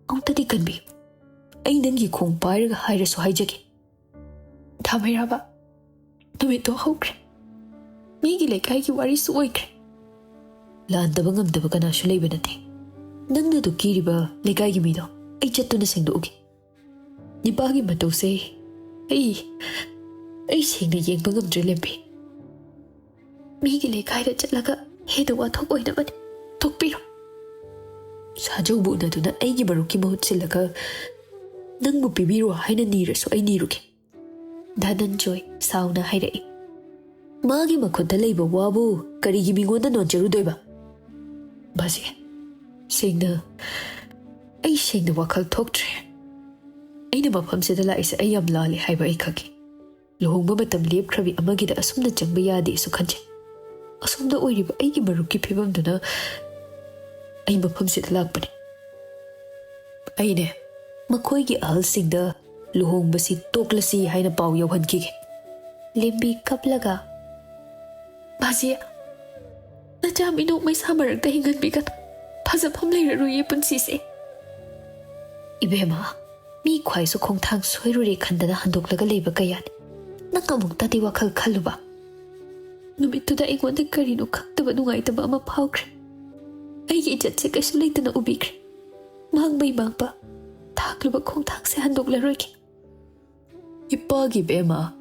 ꯑꯃꯨꯛꯇꯗꯤ ꯀꯟꯕꯤꯌꯨ꯫ ꯑꯩ ꯅꯪꯒꯤ ꯈꯣꯡ ꯄꯥꯏꯔꯒ ꯍꯥꯏꯔꯁꯨ ꯍꯥꯏꯖꯒꯦ꯫ ꯊꯥꯃꯩꯔꯥꯕ, ꯅꯨꯃꯤꯠꯇꯣ ꯍꯧꯈ꯭ꯔꯦ꯫ ꯃꯤꯒꯤ ꯂꯩꯀꯥꯏꯒꯤ ꯋꯥꯔꯤꯁꯨ ꯑꯣꯏꯈ꯭ꯔꯦ꯫ ꯂꯥꯟꯗꯕ ꯉꯝꯗꯕ ꯀꯅꯥꯁꯨ ꯂꯩꯕ ꯅꯠꯇꯦ꯫ ꯅꯪꯅ ꯑꯗꯨ ꯀꯤꯔꯤꯕ ꯂꯩꯀꯥꯏꯒꯤ ꯃꯤꯗꯣ ꯑꯩ ꯆꯠꯇꯨꯅ ꯁꯦꯡꯗꯣꯛꯎꯒꯦ꯫ ꯅꯤꯄꯥꯒꯤ ꯃꯇꯧꯁꯦ ꯑꯩ, ꯑꯩ ꯁꯦꯡꯅ ꯌꯦꯡꯕ ꯉꯝꯗ꯭ꯔꯦ, ꯂꯦꯝꯕꯤ꯫ ꯃꯤꯒꯤ ꯂꯩꯀꯥꯏꯗ ꯆꯠꯂꯒ ꯍꯦꯟꯅ ꯋꯥꯊꯣꯛ ꯑꯣꯏꯅꯕꯅꯤ꯫ ꯊꯣꯛꯄꯤꯔꯣ꯫ ꯁꯥꯖꯧꯕꯨ ꯎꯅꯗꯨꯅ ꯑꯩꯒꯤ ꯃꯔꯨꯞꯀꯤ ꯃꯍꯨꯠ ꯁꯤꯜꯂꯒ ꯅꯪꯕꯨ ꯄꯤꯕꯤꯔꯣ ꯍꯥꯏꯅ ꯅꯤꯔꯁꯨ ꯑꯩ ꯅꯤꯔꯨꯒꯦ꯫ ꯙꯅꯟꯖꯣꯏ ꯁꯥꯎꯅ ꯍꯥꯏꯔꯛꯏ꯫ ꯃꯥꯒꯤ ꯃꯈꯨꯠꯇ ꯂꯩꯕ ꯋꯥꯕꯨ ꯀꯔꯤꯒꯤ ꯃꯤꯉꯣꯟꯗ ꯅꯣꯟꯖꯔꯨꯗꯣꯏꯕ? ꯕꯥꯖꯤ, ꯁꯦꯡꯅ, ꯑꯩ ꯁꯦꯡꯅ ꯋꯥꯈꯜ ꯊꯣꯛꯇ꯭ꯔꯦ꯫ ꯑꯩꯅ ꯃꯐꯝꯁꯤꯗ ꯂꯥꯛꯏꯁꯦ ꯑꯩ ꯌꯥꯝ ꯂꯥꯜꯂꯦ ꯍꯥꯏꯕ ꯑꯩ ꯈꯪꯉꯤ꯫ ꯂꯨꯍꯣꯡꯕ ꯃꯇꯝ ꯂꯦꯞꯈ꯭ꯔꯕꯤ ꯑꯃꯒꯤꯗ ꯑꯁꯨꯝꯅ ꯆꯪꯕ ꯌꯥꯗꯦꯁꯨ ꯈꯟꯖꯩ꯫ ꯑꯁꯣꯝꯗ ꯑꯣꯏꯔꯤꯕ ꯑꯩꯒꯤ ꯃꯔꯨꯞꯀꯤ ꯐꯤꯕꯝꯗꯨꯅ ꯑꯩ ꯃꯐꯝꯁꯤꯗ ꯂꯥꯛꯄꯅꯤ꯫ ꯑꯩꯅꯦ, ꯃꯈꯣꯏꯒꯤ ꯑꯍꯜꯁꯤꯡꯗ ꯂꯨꯍꯣꯡꯕꯁꯤ ꯇꯣꯛꯂꯁꯤ ꯍꯥꯏꯅ ꯄꯥꯎ ꯌꯧꯍꯟꯈꯤꯒꯦ꯫ ꯂꯦꯝꯕꯤ ꯀꯞꯂꯒ, ꯕꯥꯖꯤ, ꯅꯆꯥ ꯃꯤꯅꯣꯛ ꯃꯩꯁꯥ ꯃꯔꯛꯇ ꯍꯤꯡꯍꯟꯕꯤꯒꯅꯨ꯫ ꯐꯖꯐꯝ ꯂꯩꯔꯔꯣꯏꯌꯦ ꯄꯨꯟꯁꯤꯁꯦ꯫ ꯏꯕꯦꯝꯃ, ꯃꯤ ꯈ꯭ꯋꯥꯏꯁꯨ ꯈꯣꯡꯊꯥꯡ ꯁꯣꯏꯔꯨꯔꯦ ꯈꯟꯗꯅ ꯍꯟꯗꯣꯛꯂꯒ ꯂꯩꯕ ꯀꯌꯥꯅꯤ꯫ ꯅꯪ ꯑꯃꯨꯛꯇꯗꯤ ꯋꯥꯈꯜ ꯈꯜꯂꯨꯕ꯫ ꯅꯨꯃꯤꯠꯇꯨꯗ ꯑꯩꯉꯣꯟꯗ ꯀꯔꯤꯅꯣ ꯈꯪꯗꯕ ꯅꯨꯡꯉꯥꯏꯇꯕ ꯑꯃ ꯐꯥꯎꯈ꯭ꯔꯦ꯫ ꯑꯩꯒꯤ ꯏꯖꯠꯁꯦ ꯀꯩꯁꯨ ꯂꯩꯇꯅ ꯎꯕꯤꯈ꯭ꯔꯦ꯫ ꯃꯥꯡꯕꯩ ꯃꯥꯡꯕ, ꯊꯥꯡꯂꯨꯕ ꯈꯣꯡꯊꯥꯡꯁꯦ ꯍꯟꯗꯣꯛꯂꯔꯣꯏꯒꯦ꯫ ꯏꯄꯥꯒꯤ ꯕꯦꯝꯃ,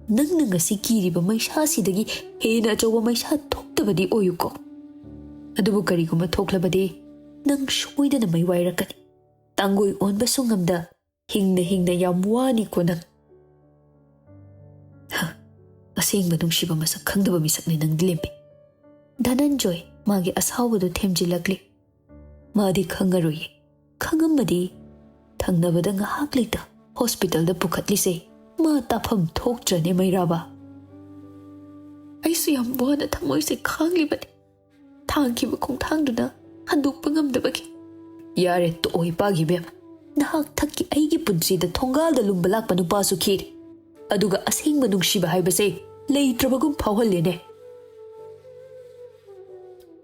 ꯅꯪꯅ ꯉꯁꯤ ꯀꯤꯔꯤꯕ ꯃꯩꯁꯥꯁꯤꯗꯒꯤ ꯍꯦꯟꯅ ꯑꯆꯧꯕ ꯃꯩꯁꯥ ꯊꯣꯛꯇꯕꯗꯤ ꯑꯣꯏꯌꯨꯀꯣ꯫ ꯑꯗꯨꯕꯨ ꯀꯔꯤꯒꯨꯝꯕ ꯊꯣꯛꯂꯕꯗꯤ ꯅꯪ ꯁꯣꯏꯗꯅ ꯃꯩ ꯋꯥꯏꯔꯛꯀꯅꯤ꯫ ꯇꯥꯡꯒꯣꯏ ꯑꯣꯟꯕꯁꯨ ꯉꯝꯗ ꯍꯤꯡꯅ ꯍꯤꯡꯅ ꯌꯥꯝ ꯋꯥꯅꯤꯀꯣ ꯅꯪ꯫ ꯍ, ꯑꯁꯦꯡꯕ ꯅꯨꯡꯁꯤꯕ ꯃꯁꯛ ꯈꯪꯗꯕ ꯃꯤꯁꯛꯅꯤ ꯅꯪꯗꯤ, ꯂꯦꯝꯕꯤ꯫ ꯙꯅꯟꯖꯣꯏ ꯃꯥꯒꯤ ꯑꯁꯥꯎꯕꯗꯨ ꯊꯦꯝꯖꯤꯜꯂꯛꯂꯤ꯫ ꯃꯥꯗꯤ ꯈꯪꯉꯔꯣꯏꯌꯦ꯫ ꯈꯪꯉꯝꯃꯗꯤ ꯊꯪꯅꯕꯗ ꯉꯥꯏꯍꯥꯛ ꯂꯩꯇ ꯍꯣꯁꯄꯤꯇꯥꯜꯗ ꯄꯨꯈꯠꯂꯤꯁꯦ ꯃꯥ ꯇꯥꯐꯝ ꯊꯣꯛꯇ꯭ꯔꯅꯦ, ꯃꯩꯔꯥꯕ? ꯑꯩꯁꯨ ꯌꯥꯝ ꯋꯥꯅ ꯊꯃꯣꯏꯁꯦ ꯈꯥꯡꯂꯤꯕꯅꯤ, ꯊꯥꯡꯈꯤꯕ ꯈꯣꯡꯊꯥꯡꯗꯨꯅ ꯍꯟꯗꯣꯛꯄ ꯉꯝꯗꯕꯒꯤ꯫ ꯌꯥꯔꯦ, ꯇꯣꯛꯑꯣ, ꯏꯄꯥꯒꯤ ꯏꯕꯦꯝꯃ꯫ ꯅꯍꯥꯛ ꯊꯛꯀꯤ ꯑꯩꯒꯤ ꯄꯨꯟꯁꯤꯗ ꯊꯣꯡꯒꯥꯜꯗ ꯂꯨꯝꯕ ꯂꯥꯛꯄ ꯅꯨꯄꯥꯁꯨ ꯈꯤꯔꯦ, ꯑꯗꯨꯒ ꯑꯁꯦꯡꯕ ꯅꯨꯡꯁꯤꯕ ꯍꯥꯏꯕꯁꯦ ꯂꯩꯇ꯭ꯔꯕꯒꯨꯝ ꯐꯥꯎꯍꯜꯂꯦꯅꯦ꯫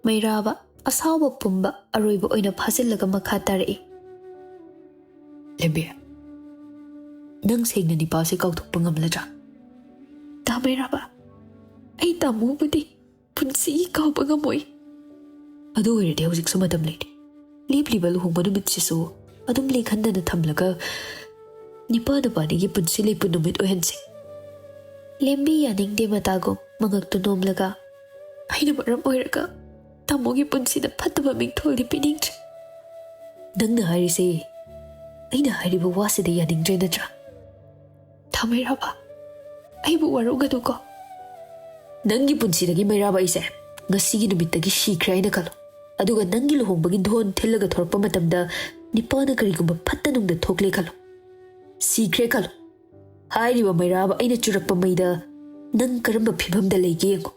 ꯃꯩꯔꯥꯕ ꯑꯁꯥꯎꯕ ꯄꯨꯝꯕ ꯑꯔꯣꯏꯕ ꯑꯣꯏꯅ ꯐꯥꯖꯤꯜꯂꯒ ꯃꯈꯥ ꯇꯥꯔꯛꯏ꯫ ꯂꯦꯝꯕꯤ, ꯅꯪ ꯁꯦꯡꯅ ꯅꯤꯄꯥꯁꯦ ꯀꯥꯎꯊꯣꯛꯄ ꯉꯝꯂꯗ꯭ꯔꯥ? ꯇꯥ ꯃꯩꯔꯥꯕ, ꯑꯩ ꯇꯥꯃꯣꯕꯨꯗꯤ ꯄꯨꯟꯁꯤꯒꯤ ꯀꯥꯎꯕ ꯉꯝꯃꯣꯏ꯫ ꯑꯗꯨ ꯑꯣꯏꯔꯗꯤ ꯍꯧꯖꯤꯛꯁꯨ ꯃꯇꯝ ꯂꯩꯔꯤ꯫ ꯂꯦꯞꯂꯤꯕ ꯂꯨꯍꯣꯡꯕ ꯅꯨꯃꯤꯠꯁꯤꯁꯨ ꯑꯗꯨꯝ ꯂꯦꯡꯍꯟꯗꯅ ꯊꯝꯂꯒ ꯅꯤꯄꯥ ꯅꯨꯄꯥꯅꯤꯒꯤ ꯄꯨꯟꯁꯤ ꯂꯩꯄꯨ ꯅꯨꯃꯤꯠ ꯑꯣꯏꯍꯟꯁꯤ꯫ ꯂꯦꯝꯕꯤ ꯌꯥꯅꯤꯡꯗꯦ ꯃꯇꯥꯒꯨꯝ ꯃꯉꯛꯇꯨ ꯅꯣꯝꯂꯒ, ꯑꯩꯅ ꯃꯔꯝ ꯑꯣꯏꯔꯒ ꯇꯥꯃꯣꯒꯤ ꯄꯨꯟꯁꯤꯗ ꯐꯠꯇꯕ ꯃꯤꯡꯊꯣꯜꯗꯤ ꯄꯤꯅꯤꯡꯗ꯭ꯔꯦ꯫ ꯅꯪꯅ ꯍꯥꯏꯔꯤꯁꯦ, ꯑꯩꯅ ꯍꯥꯏꯔꯤꯕ ꯋꯥꯁꯤꯗ ꯌꯥꯅꯤꯡꯗ꯭ꯔꯦ ꯅꯠꯇ꯭ꯔꯥ? ꯊꯥꯃꯩꯔꯥꯕ, ꯑꯩꯕꯨ ꯋꯥꯔꯧꯒꯅꯨꯀꯣ꯫ ꯅꯪꯒꯤ ꯄꯨꯟꯁꯤꯗꯒꯤ ꯃꯩꯔꯥꯕ ꯑꯩꯁꯦ ꯉꯁꯤꯒꯤ ꯅꯨꯃꯤꯠꯇꯒꯤ ꯁꯤꯈ꯭ꯔꯦ ꯍꯥꯏꯅ ꯈꯜꯂꯣ꯫ ꯑꯗꯨꯒ ꯅꯪꯒꯤ ꯂꯨꯍꯣꯡꯕꯒꯤ ꯙꯣꯟ ꯊꯤꯜꯂꯒ ꯊꯣꯔꯛꯄ ꯃꯇꯝꯗ ꯅꯤꯄꯥꯅ ꯀꯔꯤꯒꯨꯝꯕ ꯐꯠꯇ ꯅꯨꯡꯗ ꯊꯣꯛꯂꯦ ꯈꯜꯂꯣ꯫ ꯁꯤꯈ꯭ꯔꯦ ꯈꯜꯂꯣ꯫ ꯍꯥꯏꯔꯤꯕ ꯃꯩꯔꯥꯕ ꯑꯩꯅ ꯆꯨꯔꯛꯄ ꯃꯩꯗ ꯅꯪ ꯀꯔꯝꯕ ꯐꯤꯕꯝꯗ ꯂꯩꯒꯦ ꯌꯦꯡꯉꯨ꯫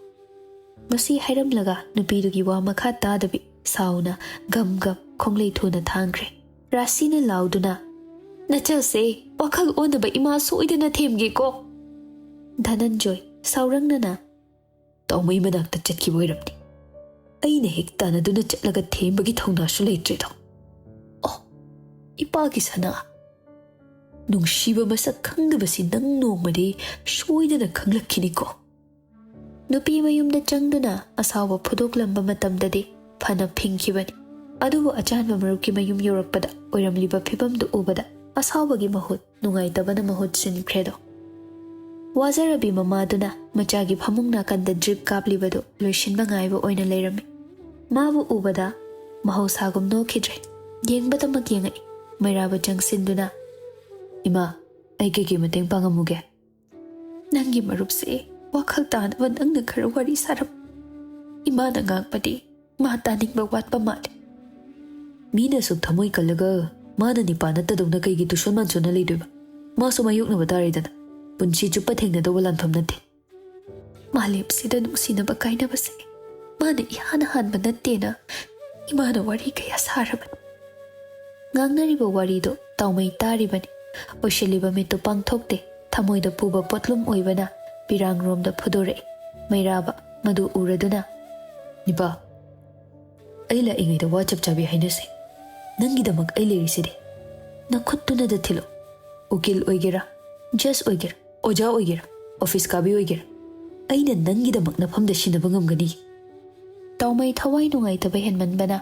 ꯃꯁꯤ ꯍꯥꯏꯔꯝꯂꯒ ꯅꯨꯄꯤꯗꯨꯒꯤ ꯋꯥ ꯃꯈꯥ ꯇꯥꯗꯕꯤ ꯁꯥꯎꯅ ꯒꯝ ꯒꯝ ꯈꯣꯡꯂꯩ ꯊꯨꯅ ꯊꯥꯡꯈ꯭ꯔꯦ꯫ ꯔꯥꯁꯤꯅ ꯂꯥꯎꯗꯨꯅ, "ꯅꯆꯜꯁꯦ ꯋꯥꯈꯜ ꯑꯣꯟꯅꯕ ꯏꯃꯥ ꯁꯣꯏꯗꯅ ꯊꯦꯝꯒꯦꯀꯣ!" ꯙꯅꯟꯖꯣꯏ ꯁꯥꯎꯔꯪꯅꯅ, "ꯇꯥꯎꯃꯩ ꯃꯅꯥꯛꯇ ꯆꯠꯈꯤꯕ ꯑꯣꯏꯔꯝꯅꯤ꯫ ꯑꯩꯅ ꯍꯦꯛ ꯇꯥꯟꯅꯗꯨꯅ ꯆꯠꯂꯒ ꯊꯦꯝꯕꯒꯤ ꯊꯧꯅꯥꯁꯨ ꯂꯩꯇ꯭ꯔꯦꯗꯣ꯫ ꯑꯣ, ꯏꯄꯥꯒꯤ ꯁꯅꯥ!" ꯅꯨꯡꯁꯤꯕ ꯃꯁꯛ ꯈꯪꯗꯕꯁꯤ ꯅꯪ ꯅꯣꯡꯃꯗꯤ ꯁꯣꯏꯗꯅ ꯈꯪꯂꯛꯈꯤꯅꯤꯀꯣ꯫ ꯅꯨꯄꯤ ꯃꯌꯨꯝꯗ ꯆꯪꯗꯨꯅ ꯑꯁꯥꯎꯕ ꯐꯨꯗꯣꯛꯂꯝꯕ ꯃꯇꯝꯗꯗꯤ ꯐꯅ ꯐꯤꯡꯈꯤꯕꯅꯤ꯫ ꯑꯗꯨꯕꯨ ꯑꯆꯥꯟꯕ ꯃꯔꯨꯞꯀꯤ ꯃꯌꯨꯝ ꯌꯧꯔꯛꯄꯗ ꯑꯣꯏꯔꯝꯂꯤꯕ ꯐꯤꯕꯝꯗꯨ ꯎꯕꯗ ꯑꯁꯥꯎꯕꯒꯤ ꯃꯍꯨꯠ ꯅꯨꯡꯉꯥꯏꯇꯕꯅ ꯃꯍꯨꯠ ꯁꯤꯟꯈ꯭ꯔꯦꯗꯣ꯫ ꯋꯥꯖꯔꯕꯤ ꯃꯃꯥꯗꯨꯅ ꯃꯆꯥꯒꯤ ꯐꯃꯨꯡ ꯅꯥꯀꯟꯗ ꯗ꯭ꯔꯤꯞ ꯀꯥꯞꯂꯤꯕꯗꯨ ꯂꯣꯏꯁꯤꯟꯕ ꯉꯥꯏꯕ ꯑꯣꯏꯅ ꯂꯩꯔꯝꯃꯤ꯫ ꯃꯥꯕꯨ ꯎꯕꯗ ꯃꯍꯧꯁꯥꯒꯨꯝ ꯅꯣꯛꯈꯤꯗ꯭ꯔꯦ꯫ ꯌꯦꯡꯕꯗꯃꯛ ꯌꯦꯡꯉꯛꯏ꯫ ꯃꯩꯔꯥꯕ ꯆꯪꯁꯤꯟꯗꯨꯅ, "ꯏꯃꯥ, ꯑꯩ ꯀꯩꯀꯩ ꯃꯇꯦꯡ ꯄꯥꯡꯉꯝꯃꯨꯒꯦ?" "ꯅꯪꯒꯤ ꯃꯔꯨꯞꯁꯦ ꯋꯥꯈꯜ ꯇꯥꯅꯕ ꯅꯪꯅ ꯈꯔ ꯋꯥꯔꯤ ꯁꯥꯔꯝ꯫ ꯏꯃꯥꯅ ꯉꯥꯡꯕꯗꯤ ꯃꯥ ꯇꯥꯅꯤꯡꯕ ꯋꯥꯠꯄ ꯃꯥꯜꯂꯦ꯫" "ꯃꯤꯅ ꯑꯁꯨꯛ ꯊꯃꯣꯏ ꯀꯜꯂꯒ ꯃꯥꯅ ꯅꯤꯄꯥ ꯅꯠꯇꯗꯧꯅ ꯀꯩꯒꯤ ꯇꯨꯁꯣꯟ ꯃꯥꯟꯁꯣꯟꯅ ꯂꯩꯗꯣꯏꯕ? ꯃꯥꯁꯨ ꯃꯥꯌꯣꯛꯅꯕ ꯇꯥꯔꯦꯗꯅ꯫ ꯄꯨꯟꯁꯤ ꯆꯨꯞꯄ ꯊꯦꯡꯅꯗꯧꯕ ꯂꯥꯟꯐꯝ ꯅꯠꯇꯦ꯫" "ꯃꯥꯂꯦꯝꯁꯤꯗ ꯅꯨꯡꯁꯤꯅꯕ ꯀꯥꯏꯅꯕꯁꯦ ꯃꯥꯅ ꯏꯍꯥꯟ ꯍꯥꯟꯕ ꯅꯠꯇꯦꯅ ꯏꯃꯥꯅ ꯋꯥꯔꯤ ꯀꯌꯥ ꯁꯥꯔꯕꯅꯤ꯫" ꯉꯥꯡꯅꯔꯤꯕ ꯋꯥꯔꯤꯗꯣ ꯇꯥꯎꯃꯩ ꯇꯥꯔꯤꯕꯅꯤ꯫ ꯑꯣꯏꯁꯤꯜꯂꯤꯕ ꯃꯤꯠꯇꯨ ꯄꯥꯡꯊꯣꯛꯇꯦ꯫ ꯊꯃꯣꯏꯗ ꯄꯨꯕ ꯄꯣꯠꯂꯨꯝ ꯑꯣꯏꯕꯅ ꯄꯤꯔꯥꯡꯔꯣꯝꯗ ꯐꯨꯗꯣꯔꯛꯏ꯫ ꯃꯩꯔꯥꯕ ꯃꯗꯨ ꯎꯔꯗꯨꯅ, "ꯅꯤꯄꯥ, ꯑꯩ ꯂꯥꯛꯏꯉꯩꯗ ꯋꯥ ꯆꯞ ꯆꯥꯕꯤ ꯍꯥꯏꯅꯁꯦ꯫ ꯅꯪꯒꯤꯗꯃꯛ ꯑꯩ ꯂꯩꯔꯤꯁꯤꯗꯤ꯫ ꯅꯈꯨꯠꯇꯨꯅꯗ ꯊꯤꯜꯂꯣ꯫ ꯎꯀꯤꯜ ꯑꯣꯏꯒꯦꯔꯥ, ꯖꯖ ꯑꯣꯏꯒꯦꯔꯥ, ꯑꯣꯖꯥ ꯑꯣꯏꯒꯦꯔꯥ, ꯑꯣꯐꯤꯁ ꯀꯥꯕꯤ ꯑꯣꯏꯒꯦꯔꯥ, ꯑꯩꯅ ꯅꯪꯒꯤꯗꯃꯛ ꯅꯐꯝꯗ ꯁꯤꯟꯅꯕ ꯉꯝꯒꯅꯤ꯫" ꯇꯥꯎꯃꯩ ꯊꯋꯥꯏ ꯅꯨꯡꯉꯥꯏꯇꯕ ꯍꯦꯟꯃꯟꯕꯅ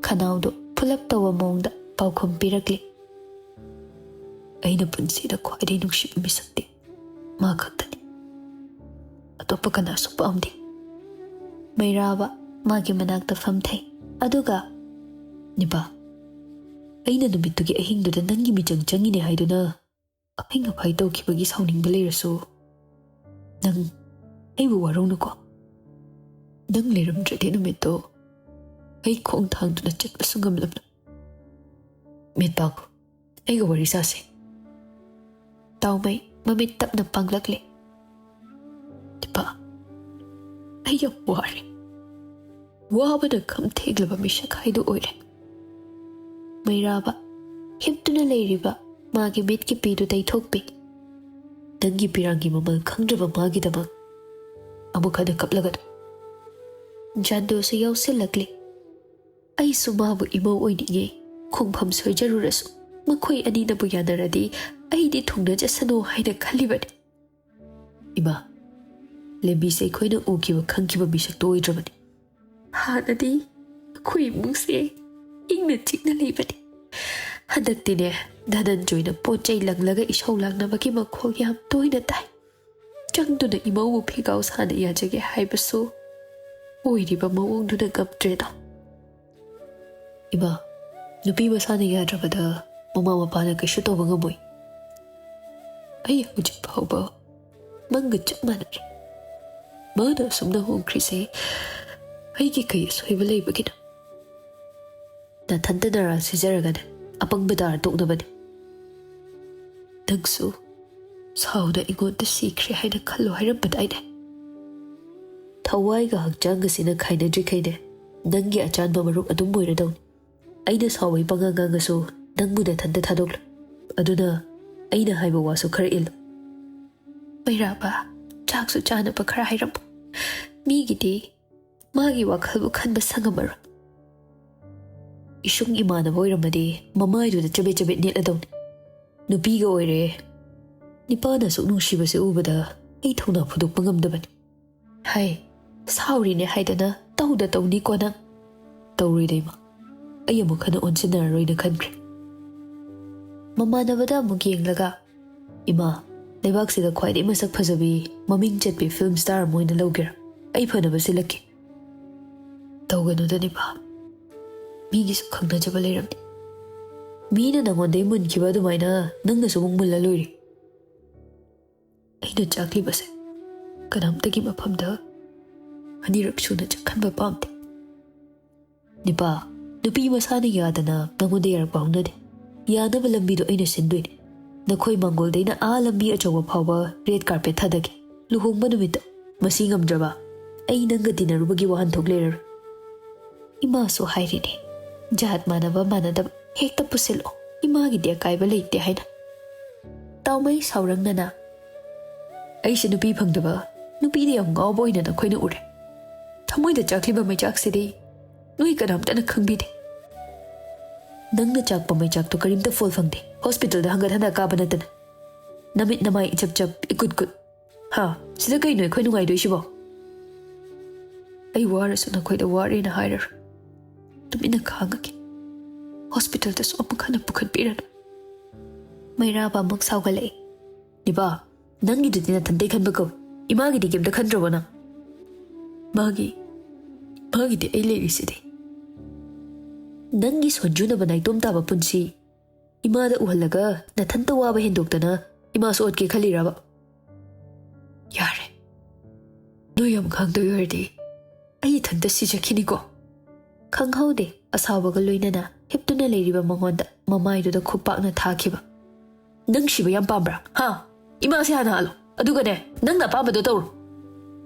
ꯈꯅꯥꯎꯗꯨ ꯐꯨꯂꯞ ꯇꯧꯕ ꯃꯑꯣꯡꯗ ꯄꯥꯎꯈꯨꯝ ꯄꯤꯔꯛꯂꯤ꯫ "ꯑꯩꯅ ꯄꯨꯟꯁꯤꯗ ꯈ꯭ꯋꯥꯏꯗꯒꯤ ꯅꯨꯡꯁꯤꯕ ꯃꯤꯁꯛꯇꯤ ꯃꯥ ꯈꯛꯇꯅꯤ꯫ ꯑꯇꯣꯞꯄ ꯀꯅꯥꯁꯨ ꯄꯥꯝꯗꯦ꯫" ꯃꯩꯔꯥꯕ ꯃꯥꯒꯤ ꯃꯅꯥꯛꯇ ꯐꯝꯊꯩ꯫ ꯑꯗꯨꯒ, "ꯅꯤꯄꯥ, ꯑꯩꯅ ꯅꯨꯃꯤꯠꯇꯨꯒꯤ ꯑꯍꯤꯡꯗꯨꯗ ꯅꯪꯒꯤ ꯃꯤꯆꯪ ꯆꯪꯉꯤꯅꯦ ꯍꯥꯏꯗꯨꯅ ꯑꯐꯤꯡ ꯑꯐꯥꯏ ꯇꯧꯈꯤꯕꯒꯤ ꯁꯥꯎꯅꯤꯡꯕ ꯂꯩꯔꯁꯨ, ꯅꯪ ꯑꯩꯕꯨ ꯋꯥꯔꯧꯅꯨꯀꯣ꯫ ꯅꯪ ꯂꯩꯔꯝꯗ꯭ꯔꯗꯤ ꯅꯨꯃꯤꯠꯇꯣ ꯑꯩ ꯈꯣꯡ ꯊꯥꯡꯗꯨꯅ ꯆꯠꯄꯁꯨ ꯉꯝꯂꯝꯂꯣꯏ꯫ ꯃꯤꯠ ꯄꯥꯡꯉꯨ, ꯑꯩꯒ ꯋꯥꯔꯤ ꯁꯥꯁꯦ꯫" ꯇꯥꯎꯃꯩ ꯃꯃꯤꯠ ꯇꯞꯅ ꯄꯥꯡꯂꯛꯂꯦ꯫ "ꯅꯤꯄꯥ, ꯑꯩ ꯌꯥꯝ ꯋꯥꯔꯦ꯫ ꯋꯥꯕꯅ ꯈꯝ ꯊꯦꯡꯂꯕ ꯃꯤꯁꯛ ꯍꯥꯏꯗꯨ ꯑꯣꯏꯔꯦ꯫" ꯃꯩꯔꯥꯕ ꯍꯤꯞꯇꯨꯅ ꯂꯩꯔꯤꯕ ꯃꯥꯒꯤ ꯃꯤꯠꯀꯤ ꯄꯤꯗꯨ ꯇꯩꯊꯣꯛꯄꯤ꯫ "ꯅꯪꯒꯤ ꯄꯤꯔꯥꯡꯒꯤ ꯃꯃꯜ ꯈꯪꯗ꯭ꯔꯕ ꯃꯥꯒꯤꯗꯃꯛ ꯑꯃꯨꯛ ꯍꯟꯅ ꯀꯞꯂꯒꯅꯨ꯫" ꯖꯥꯟꯗꯣꯁꯨ ꯌꯥꯎꯁꯤꯜꯂꯛꯂꯤ꯫ "ꯑꯩꯁꯨ ꯃꯥꯕꯨ ꯏꯃꯧ ꯑꯣꯏꯅꯤꯡꯉꯦ꯫ ꯈꯣꯡꯐꯝ ꯁꯣꯏꯖꯔꯨꯔꯁꯨ ꯃꯈꯣꯏ ꯑꯅꯤꯅꯕꯨ ꯌꯥꯅꯔꯗꯤ ꯑꯩꯗꯤ ꯊꯨꯡꯅ ꯆꯠꯁꯅꯨ ꯍꯥꯏꯅ ꯈꯜꯂꯤꯕꯅꯤ꯫ ꯏꯃꯥ, ꯂꯦꯝꯕꯤꯁꯦ ꯑꯩꯈꯣꯏꯅ ꯎꯈꯤꯕ ꯈꯪꯈꯤꯕ ꯃꯤꯁꯛꯇꯣ ꯑꯣꯏꯗ꯭ꯔꯕꯅꯤ꯫ ꯍꯥꯟꯅꯗꯤ ꯑꯩꯈꯣꯏ ꯏꯃꯨꯡꯁꯦ ꯏꯪꯅ ꯆꯤꯛꯅ ꯂꯩꯕꯅꯤ꯫ ꯍꯟꯗꯛꯇꯤꯅꯦ, ꯙꯅꯟꯖꯣꯏꯅ ꯄꯣꯠ ꯆꯩ ꯂꯪꯂꯒ ꯏꯁꯧ ꯂꯥꯡꯅꯕꯒꯤ ꯃꯈꯣꯜ ꯌꯥꯝ ꯇꯣꯏꯅ ꯇꯥꯏ꯫ ꯆꯪꯗꯨꯅ ꯏꯃꯧꯕꯨ ꯐꯤꯒꯥꯎ ꯁꯥꯅ ꯌꯥꯖꯒꯦ ꯍꯥꯏꯕꯁꯨ ꯑꯣꯏꯔꯤꯕ ꯃꯑꯣꯡꯗꯨꯅ ꯉꯝꯗ꯭ꯔꯦꯗꯣ꯫ ꯏꯃꯥ, ꯅꯨꯄꯤ ꯃꯁꯥꯅ ꯌꯥꯗ꯭ꯔꯕꯗ ꯃꯃꯥ ꯃꯄꯥꯅ ꯀꯩꯁꯨ ꯇꯧꯕ ꯉꯝꯃꯣꯏ꯫ ꯑꯩ ꯍꯧꯖꯤꯛ ꯐꯥꯎꯕ ꯃꯪꯒ ꯆꯞ ꯃꯥꯟꯅꯔꯤ꯫ ꯃꯥꯅ ꯑꯁꯨꯝꯅ ꯍꯣꯡꯈ꯭ꯔꯤꯁꯦ ꯑꯩꯒꯤ ꯀꯩ ꯑꯁꯣꯏꯕ ꯂꯩꯕꯒꯤꯅꯣ? ꯅꯊꯟꯇ ꯅꯔꯥ ꯁꯤꯖꯔꯒꯅꯦ ꯑꯄꯪꯕ ꯇꯥꯔ ꯇꯣꯛꯅꯕꯅꯦ꯫ ꯅꯪꯁꯨ ꯁꯥꯎꯅ ꯑꯩꯉꯣꯟꯗ ꯁꯤꯈ꯭ꯔꯦ ꯍꯥꯏꯅ ꯈꯜꯂꯣ ꯍꯥꯏꯔꯝꯕꯗꯥꯏꯅꯦ? ꯊꯋꯥꯏꯒ ꯍꯛꯆꯥꯡꯒꯁꯤꯅ ꯈꯥꯏꯅꯗ꯭ꯔꯤꯈꯩꯅꯦ, ꯅꯪꯒꯤ ꯑꯆꯥꯟꯕ ꯃꯔꯨꯞ ꯑꯗꯨꯝ ꯑꯣꯏꯔꯗꯧꯅꯤ꯫ ꯑꯩꯅ ꯁꯥꯎꯕꯩ ꯄꯉꯥꯡ ꯉꯥꯡꯉꯁꯨ ꯅꯪꯕꯨ ꯅꯊꯟꯇ ꯊꯥꯗꯣꯛꯂꯣꯏ꯫ ꯑꯗꯨꯅ ꯑꯩꯅ ꯍꯥꯏꯕ ꯋꯥꯁꯨ ꯈꯔ ꯏꯜꯂꯨ꯫ ꯃꯩꯔꯥꯕ, ꯆꯥꯛꯁꯨ ꯆꯥꯅꯕ ꯈꯔ ꯍꯥꯏꯔꯝꯃꯨ꯫ ꯃꯤꯒꯤꯗꯤ ꯃꯥꯒꯤ ꯋꯥꯈꯜꯕꯨ ꯈꯟꯕ ꯁꯪꯉꯝꯃꯔꯣꯏ꯫ ꯏꯁꯨꯡ ꯏꯃꯥꯟꯅꯕ ꯑꯣꯏꯔꯝꯃꯗꯤ ꯃꯃꯥꯏꯗꯨꯗ ꯆꯕꯦꯠ ꯆꯕꯦꯠ ꯅꯦꯠꯂꯗꯧꯅꯤ꯫ ꯅꯨꯄꯤꯒ ꯑꯣꯏꯔꯦ, ꯅꯤꯄꯥꯅ ꯑꯁꯨꯛ ꯅꯨꯡꯁꯤꯕꯁꯦ ꯎꯕꯗ ꯑꯩ ꯊꯧꯅꯥ ꯐꯨꯗꯣꯛꯄ ꯉꯝꯗꯕꯅꯤ꯫ ꯍꯥꯏ, ꯁꯥꯎꯔꯤꯅꯦ ꯍꯥꯏꯗꯅ ꯇꯧꯗ ꯇꯧꯅꯤꯀꯣ ꯅꯪ꯫ ꯇꯧꯔꯣꯏꯗ ꯏꯃꯥ, ꯑꯩ ꯑꯃꯨꯛ ꯍꯟꯅ ꯑꯣꯟꯁꯤꯟꯅꯔꯔꯣꯏꯅ ꯈꯟꯈ꯭ꯔꯦ꯫ ꯃꯃꯥꯟꯅꯕꯗ ꯑꯃꯨꯛ ꯌꯦꯡꯂꯒ, ꯏꯃꯥ, ꯂꯩꯕꯥꯛꯁꯤꯗ ꯈ꯭ꯋꯥꯏꯗꯒꯤ ꯃꯁꯛ ꯐꯖꯕꯤ, ꯃꯃꯤꯡ ꯆꯠꯄꯤ ꯐꯤꯜꯝ ꯁ꯭ꯇꯥꯔ ꯑꯃ ꯑꯣꯏꯅ ꯂꯧꯒꯦꯔꯥ? ꯑꯩ ꯐꯅꯕ ꯁꯤꯜꯂꯛꯀꯦ꯫ ꯇꯧꯒꯅꯨꯗ ꯅꯤꯄꯥ, ꯃꯤꯒꯤꯁꯨ ꯈꯪꯅꯖꯕ ꯂꯩꯔꯝꯅꯤ꯫ ꯃꯤꯅ ꯅꯉꯣꯟꯗꯩ ꯃꯨꯟꯈꯤꯕ ꯑꯗꯨꯃꯥꯏꯅ ꯅꯪꯅꯁꯨ ꯑꯃꯨꯛ ꯃꯨꯜꯂ ꯂꯣꯏꯔꯦ꯫ ꯑꯩꯅ ꯆꯥꯛꯂꯤꯕꯁꯦ ꯀꯅꯥꯝꯇꯒꯤ ꯃꯐꯝꯗ ꯑꯅꯤꯔꯛ ꯁꯨꯅ ꯆꯥꯛꯍꯟꯕ ꯄꯥꯝꯗꯦ꯫ ꯅꯤꯄꯥ, ꯅꯨꯄꯤ ꯃꯁꯥꯅ ꯌꯥꯗꯅ ꯅꯉꯣꯟꯗ ꯌꯥꯔꯛꯄ ꯍꯧꯅꯗꯦ꯫ ꯌꯥꯅꯕ ꯂꯝꯕꯤꯗꯣ ꯑꯩꯅ ꯁꯤꯟꯗꯣꯏꯅꯦ꯫ ꯅꯈꯣꯏ ꯃꯪꯒꯣꯜꯗꯩꯅ ꯑꯥ ꯂꯝꯕꯤ ꯑꯆꯧꯕ ꯐꯥꯎꯕ ꯔꯦꯗ ꯀꯥꯔꯄꯦꯠ ꯊꯥꯗꯒꯦ꯫ ꯂꯨꯍꯣꯡꯕ ꯅꯨꯃꯤꯠꯇ꯫ ꯃꯁꯤ ꯉꯝꯗ꯭ꯔꯕ ꯑꯩ ꯅꯪꯒ ꯇꯤꯟꯅꯔꯨꯕꯒꯤ ꯋꯥꯍꯟꯊꯣꯛ ꯂꯩꯔꯔꯣꯏ꯫ ꯏꯃꯥꯁꯨ ꯍꯥꯏꯔꯤꯅꯦ, ꯖꯥꯠ ꯃꯥꯟꯅꯕ ꯃꯥꯟꯅꯗꯕ ꯍꯦꯛꯇ ꯄꯨꯁꯤꯜꯂꯣ, ꯏꯃꯥꯒꯤꯗꯤ ꯑꯀꯥꯏꯕ ꯂꯩꯇꯦ ꯍꯥꯏꯅ꯫ ꯇꯥꯎꯃꯩ ꯁꯥꯎꯔꯪꯅꯅ, ꯑꯩꯁꯦ ꯅꯨꯄꯤ ꯐꯪꯗꯕ, ꯅꯨꯄꯤꯗ ꯌꯥꯝ ꯉꯥꯎꯕ ꯑꯣꯏꯅ ꯅꯈꯣꯏꯅ ꯎꯔꯦ꯫ ꯊꯃꯣꯏꯗ ꯆꯥꯛꯂꯤꯕ ꯃꯩꯆꯥꯛꯁꯤꯗꯤ ꯅꯣꯏ ꯀꯅꯥꯝꯇꯅ ꯈꯪꯕꯤꯗꯦ꯫ ꯅꯪꯅ ꯆꯥꯛꯄ ꯃꯩꯆꯥꯛꯇꯣ ꯀꯔꯤꯝꯇ ꯐꯣꯜ ꯐꯪꯗꯦ, ꯍꯣꯁꯄꯤꯇꯥꯜꯗ ꯍꯪꯒꯠ ꯍꯟꯗ ꯀꯥꯕ ꯅꯠꯇꯅ꯫ ꯅꯃꯤꯠ ꯅꯃꯥꯏ ꯏꯆꯞ ꯆꯞ, ꯏꯀꯨꯠ ꯀꯨꯠ꯫ ꯍꯥ? ꯁꯤꯗ ꯀꯩꯅꯣ ꯑꯩꯈꯣꯏ ꯅꯨꯡꯉꯥꯏꯗꯣꯏꯁꯤꯕꯣ? ꯑꯩ ꯋꯥꯔꯁꯨ ꯅꯈꯣꯏꯗ ꯋꯥꯔꯦꯅ ꯍꯥꯏꯔꯔꯣꯏ꯫ ꯇꯨꯃꯤꯟꯅ ꯈꯥꯡꯉꯒꯦ꯫ ꯍꯣꯁꯄꯤꯇꯥꯜꯗꯁꯨ ꯑꯃꯨꯛ ꯍꯟꯅ ꯄꯨꯈꯠꯄꯤꯔꯅꯨ꯫ ꯃꯩꯔꯥꯕ ꯑꯃꯨꯛ ꯁꯥꯎꯒꯠꯂꯛꯏ꯫ ꯅꯤꯄꯥ, ꯅꯪꯒꯤꯗꯨꯗꯤ ꯅꯊꯟꯇꯩ ꯈꯟꯕ ꯀꯧꯏ꯫ ꯏꯃꯥꯒꯤꯗꯤ ꯀꯩꯝꯇ ꯈꯟꯗ꯭ꯔꯕꯣ ꯅꯪ? ꯃꯥꯒꯤ, ꯃꯥꯒꯤꯗꯤ ꯑꯩ ꯂꯩꯔꯤꯁꯤꯗꯤ꯫ ꯅꯪꯒꯤ ꯁꯣꯟꯖꯨꯅꯕ ꯅꯥꯏꯇꯣꯝ ꯇꯥꯕ ꯄꯨꯟꯁꯤ ꯏꯃꯥꯗ ꯎꯍꯜꯂꯒ ꯅꯊꯟꯇ ꯋꯥꯕ ꯍꯦꯟꯗꯣꯛꯇꯅ ꯏꯃꯥꯁꯨ ꯑꯣꯠꯀꯦ ꯈꯜꯂꯤꯔꯕ? ꯌꯥꯔꯦ꯫ ꯅꯣꯏ ꯌꯥꯝ ꯈꯪꯗꯣꯏ ꯑꯣꯏꯔꯗꯤ ꯑꯩ ꯏꯊꯟꯇ ꯁꯤꯖꯈꯤꯅꯤꯀꯣ꯫ ꯈꯪꯍꯧꯗꯦ ꯑꯁꯥꯎꯕꯒ ꯂꯣꯏꯅꯅ ꯍꯤꯞꯇꯨꯅ ꯂꯩꯔꯤꯕ ꯃꯉꯣꯟꯗ ꯃꯃꯥꯏꯗꯨꯗ ꯈꯨꯄꯥꯛꯅ ꯊꯥꯈꯤꯕ꯫ ꯅꯪ ꯁꯤꯕ ꯌꯥꯝ ꯄꯥꯝꯕ꯭ꯔꯥ? ꯍꯥ? ꯏꯃꯥꯁꯦ ꯍꯥꯟꯅ ꯍꯥꯠꯂꯣ꯫ ꯑꯗꯨꯒꯅꯦ, ꯅꯪꯅ ꯑꯄꯥꯝꯕꯗꯣ ꯇꯧꯔꯣ꯫